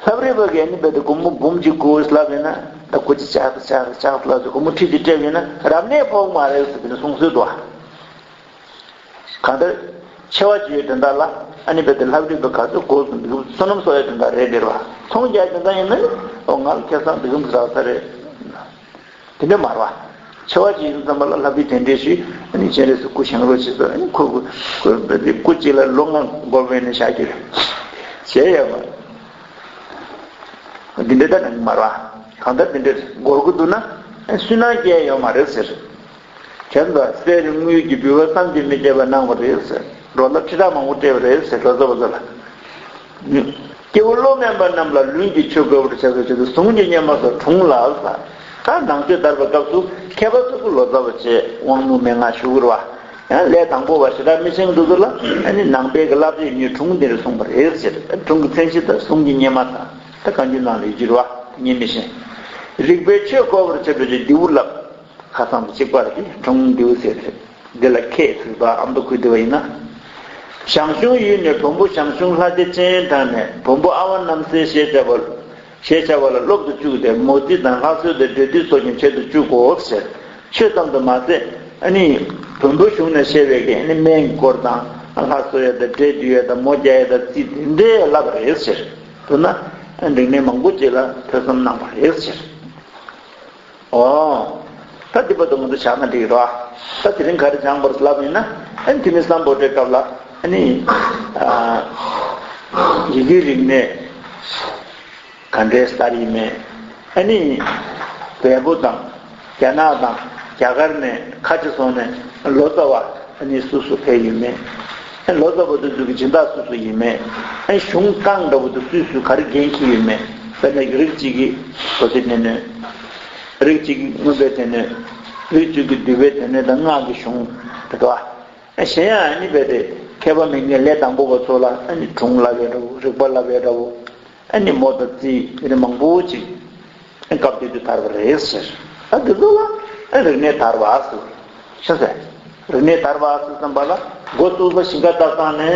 ལྷ་རིས་པ་གིས་ཨ་ནི་རྦད་དེ་སྒོར་མོ་འབུམ་གཅིག་དགོས་ལབ་ཡིན་ན། ད་སྒོར་གཅིག་ཆག་ཆག་ཆག་ལབ་ཚེ་སྒོར་མོ་ཁྲི་གཅིག་སྤྲད་ཡིན་ན་རབ་གནས་ཕོག་མ་རེད་ཟེར་དེ་ནི་གསུང་སྲོལ་འདུག་གང་ལྟར། ཆེ་བ་ཅིག་ཡོད་དོན་དག་ལ་ཨ་ནི་རྦད་དེ་ལྷ་རིས་པ་ག་ཚོད་དགོས་སུ་འདུག་བསོད་ནམས་གསོག་ཡ་དོན་དག་རེད་འདིར་བ། ཚོང་རྒྱག་དོན་དག་ཡིན་ན་ནི། ཨོ་ང་ལ་ཁེ་བཟང་འདི་གམ་རག་ས་རེད། དེ་འདྲ་མ་རེད་བ། ཆེ་བ་ཅིག་ཡིན་ཙམ་པ་ལ་ལྷ་རིས་དེ་འདྲས་ཞུས། ཨ་ནི་སྤྱན་རས་གཟིགས་སྐུ་བཞེངས་རོགས་བྱེད་ཟེར། ཨ་ནི་ཁོ་ཁོ་ཁོ་རྦད་དེ་སྐུ་གཅིག་ལ་ལོ་ལྔ་འགོར་བས་ནས་བཞག་རྒྱུ་རེད། བྱས་ཡོད་མ། འདི་འདྲ་ད་ནང་མ་རེད་བ། གང་ལྟར་འདི་འདྲ་འགོར་གི་འདུག་ན་སུན་སྣང་སྐྱེ་ཡོད་མ་རེད་ཟེར། བྱས་ཙང་གསེར་དངུལ་གྱི་འབུལ་བ་བསམ་གྱིས་མི་ཁྱབ་པ་གནང་བ་རེད་ཟེར། འགྲོ་ལ་ཁྲི་ཕྲག་མང་པོ་སྤྲད་པ་རེད་ཟེར། ལོ་ཙཱ་བ་ཚོ་ལ། སྐྱེ་བོ་བློ་དམན་པ་རྣམས་ལ་ལུས་ཀྱི་ཆོས་དགོས་པར་བྱ་དགོས་ཆེད་དུ་གཟུངས་ཀྱི་སྙེ་མ་སོགས་དྲུང་ལ་ཟེར། ད་ནང་ཆོས་དར་བའི་སྐབས་སུ་མཁས་པ་ཚོ་གི་ལོ་ཙཱ་བ་བྱས་དབང་ལུང་མན་ངག་ཞུ་དགོས་རེད་བ། ཡང་ལས་དང་པོ་བ་ཞེ་དྲག་མི་ཤེས་འདུག་ཚོ་ལ་ཨ་ནི་ནང་པའི་གི་བསླབ་བྱའི་ནི་དྲུང་དེ་རུ་གསུངས་པ་རེད་ཟེར། དྲུང་གི་མཚན་གཞི་ད་གཟུངས་ཀྱི་སྙེ་མ་ད་ད་གང་ཅི་ནང་ལ་ཡོད་ཀྱི་རེད་བ། ད་ཉན་མི་ཤེས། རིག་པའི་ཆོས་གོ་བར་བྱེད་པའི་ཆེད་དུ་ལབ། ཁ་སང་དང་གཅིག་པ་རེད། དེ་དྲུང་འདིའུ་ཟེར་རེད། འདི་ལ་ཁྱེད་ཟེར་བ་ཨ་མདོ་ཁུལ་འདི་བ་ཡིན་ན། ཞང་ཞུང་ཡུལ་ནས་བོན་པོ་ཞང་ཞུང་ལྷ་རྗེ་སྤྱན་དྲངས་ནས་བོན་པོ་ཨ་བ་རྣམ་སྲས་ཞེས་བྱ་བ། ཞེས་བྱ་བ་ལ་སློབ་ཏུ་བཅུག་སྟེ་མོ་རྩིས་དང་ལྷ་གསོལ་དང་འབྲེལ་འདུས་སོགས་ཀྱི་ཆེད་དུ་བཅུག་གོ་ཟེར། ཆོས་ཙམ་དུ་མ་ཟད་ཨ་ནི་བོན་པོ་གཞུང་ནས་བཤད་པའི་གི་ཨ་ནི་སྨན་གྱི་སྐོར་དང་ལྷ་གསོལ་ཡ་དང་འབྲས་འདུས་ཡ་དང་མོ་རྒྱག་ཡ་དང་རྩིས་དེ་འདྲས་བསླབ་པ་རེད་ཟེར། མདོར་ན་རིག་གནས་མང་པོ་ཅིག་ལ་ཐོས་བསམ་གནང་བ་རེད་ཟེར། ཨོ། ད་འདི་བར་དུ་ང་ཚོ་བཞག་ན་འགྲིག་རོགས། ད་དེ་རིང་ག་རེ་སྦྱངས་པར་ལབ་ཡིན་ན། ཨ་ནི་ཐི་མི་སམ་བྷོ་ཊའི་སྐབས་ལ་ཨ་ནི། ཨ། ཡི་གེའི་རིག་གནས་ག་འདྲའི་གསར་ཡིན་མེད། ཨ་ནི། བལ་པོ་དང་རྒྱ་ནག་དང་རྒྱ་གར་ནས་ཁ་ཆེ་སོང་ནས་ལོ་ཙཱ་བ་ཨ་ནི་སུ་སུ་ཕེབས་ཡོད་མེད། ཨ་ནི་ལོ་ཙཱ་བ་དེ་ཚོ་གི་སྦྱིན་བདག་སུ་སུ་ཡིན་མེད། ཨ་ནི་གཞུང་རྐང་འདྲ་བོ་དེ་སུས་སུས་ག་རེ་འགན་འཁྱེར་ཡོད་མེད། དཔེར་ན་རིགས་གཅིག་གི་བོད་དེ་ནས་ནོས། རིགས་གཅིག་གི་མངོན་པའི་སྡེ་སྣོད། རིགས་གཅིག་གི་འདུལ་བའི་སྡེ་སྣོད་དང་སྔགས་ཀྱི་གཞུང་དེ་འདྲ་བ། གཞན་ཡང་ཨ་ནི་རྦད་དེ་མཁས་པ་མི་སྣའི་ལས་དང་པོ་བ་ཚོ་ལ་ཨ་ནི་དྲུང་ལབ་ཡས་འདྲ་བོ། རིག་པ་ལབ་ཡས་འདྲ་བོ། ཨ་ནི་མོ་དང་རྩིས་དེ་འདྲ་མང་པོ་ཅིག་ཨ་སྐབས་དེ་དུས་དར་བ་རེད་ཟེར། ཨ་དེ་ཚོ་ལ་ཨ་རིག་གནས་དར་བ་ཟེར། ཤེས་ཟེར། རིག་གནས་དར་བ་ཟེར་ཙམ་པ་ལ་འགོ་བཙུགས་པ་ཞིང་ཁ་བཏབ་སྟངས་ནས་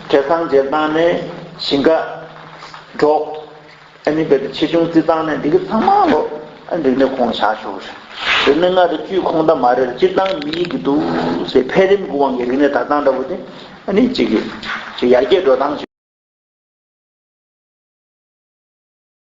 བྲེ་སྲང་འཇལ་སྟངས་ནས་ཞིང་ཁ་འབྲོག་ཨ་ནི་རྦད་དེ་ཆེ་ཆུང་རྩིས་སྟངས་ནས་འདི་ག་ཚང་མ་ལོ་ཨ་རིག་གནས་ཁོངས་བཞག་ཆོག་རེད། རིག་གནས་ལྔ་དང་བཅུའི་ཁོངས་ད་མ་རེད། སྤྱིར་བཏང་མི་ཡི་གི་འདུག་ཟེར་འཕེལ་རིམ་གྱི་དབང་གིས་རིག་གནས་དར་སྟངས་འདྲ་བོ་དེ་ཨ་ནི་གཅིག་གིས་གཅིག་ཡར་རྒྱས་འགྲོ་སྟངས་ཤིག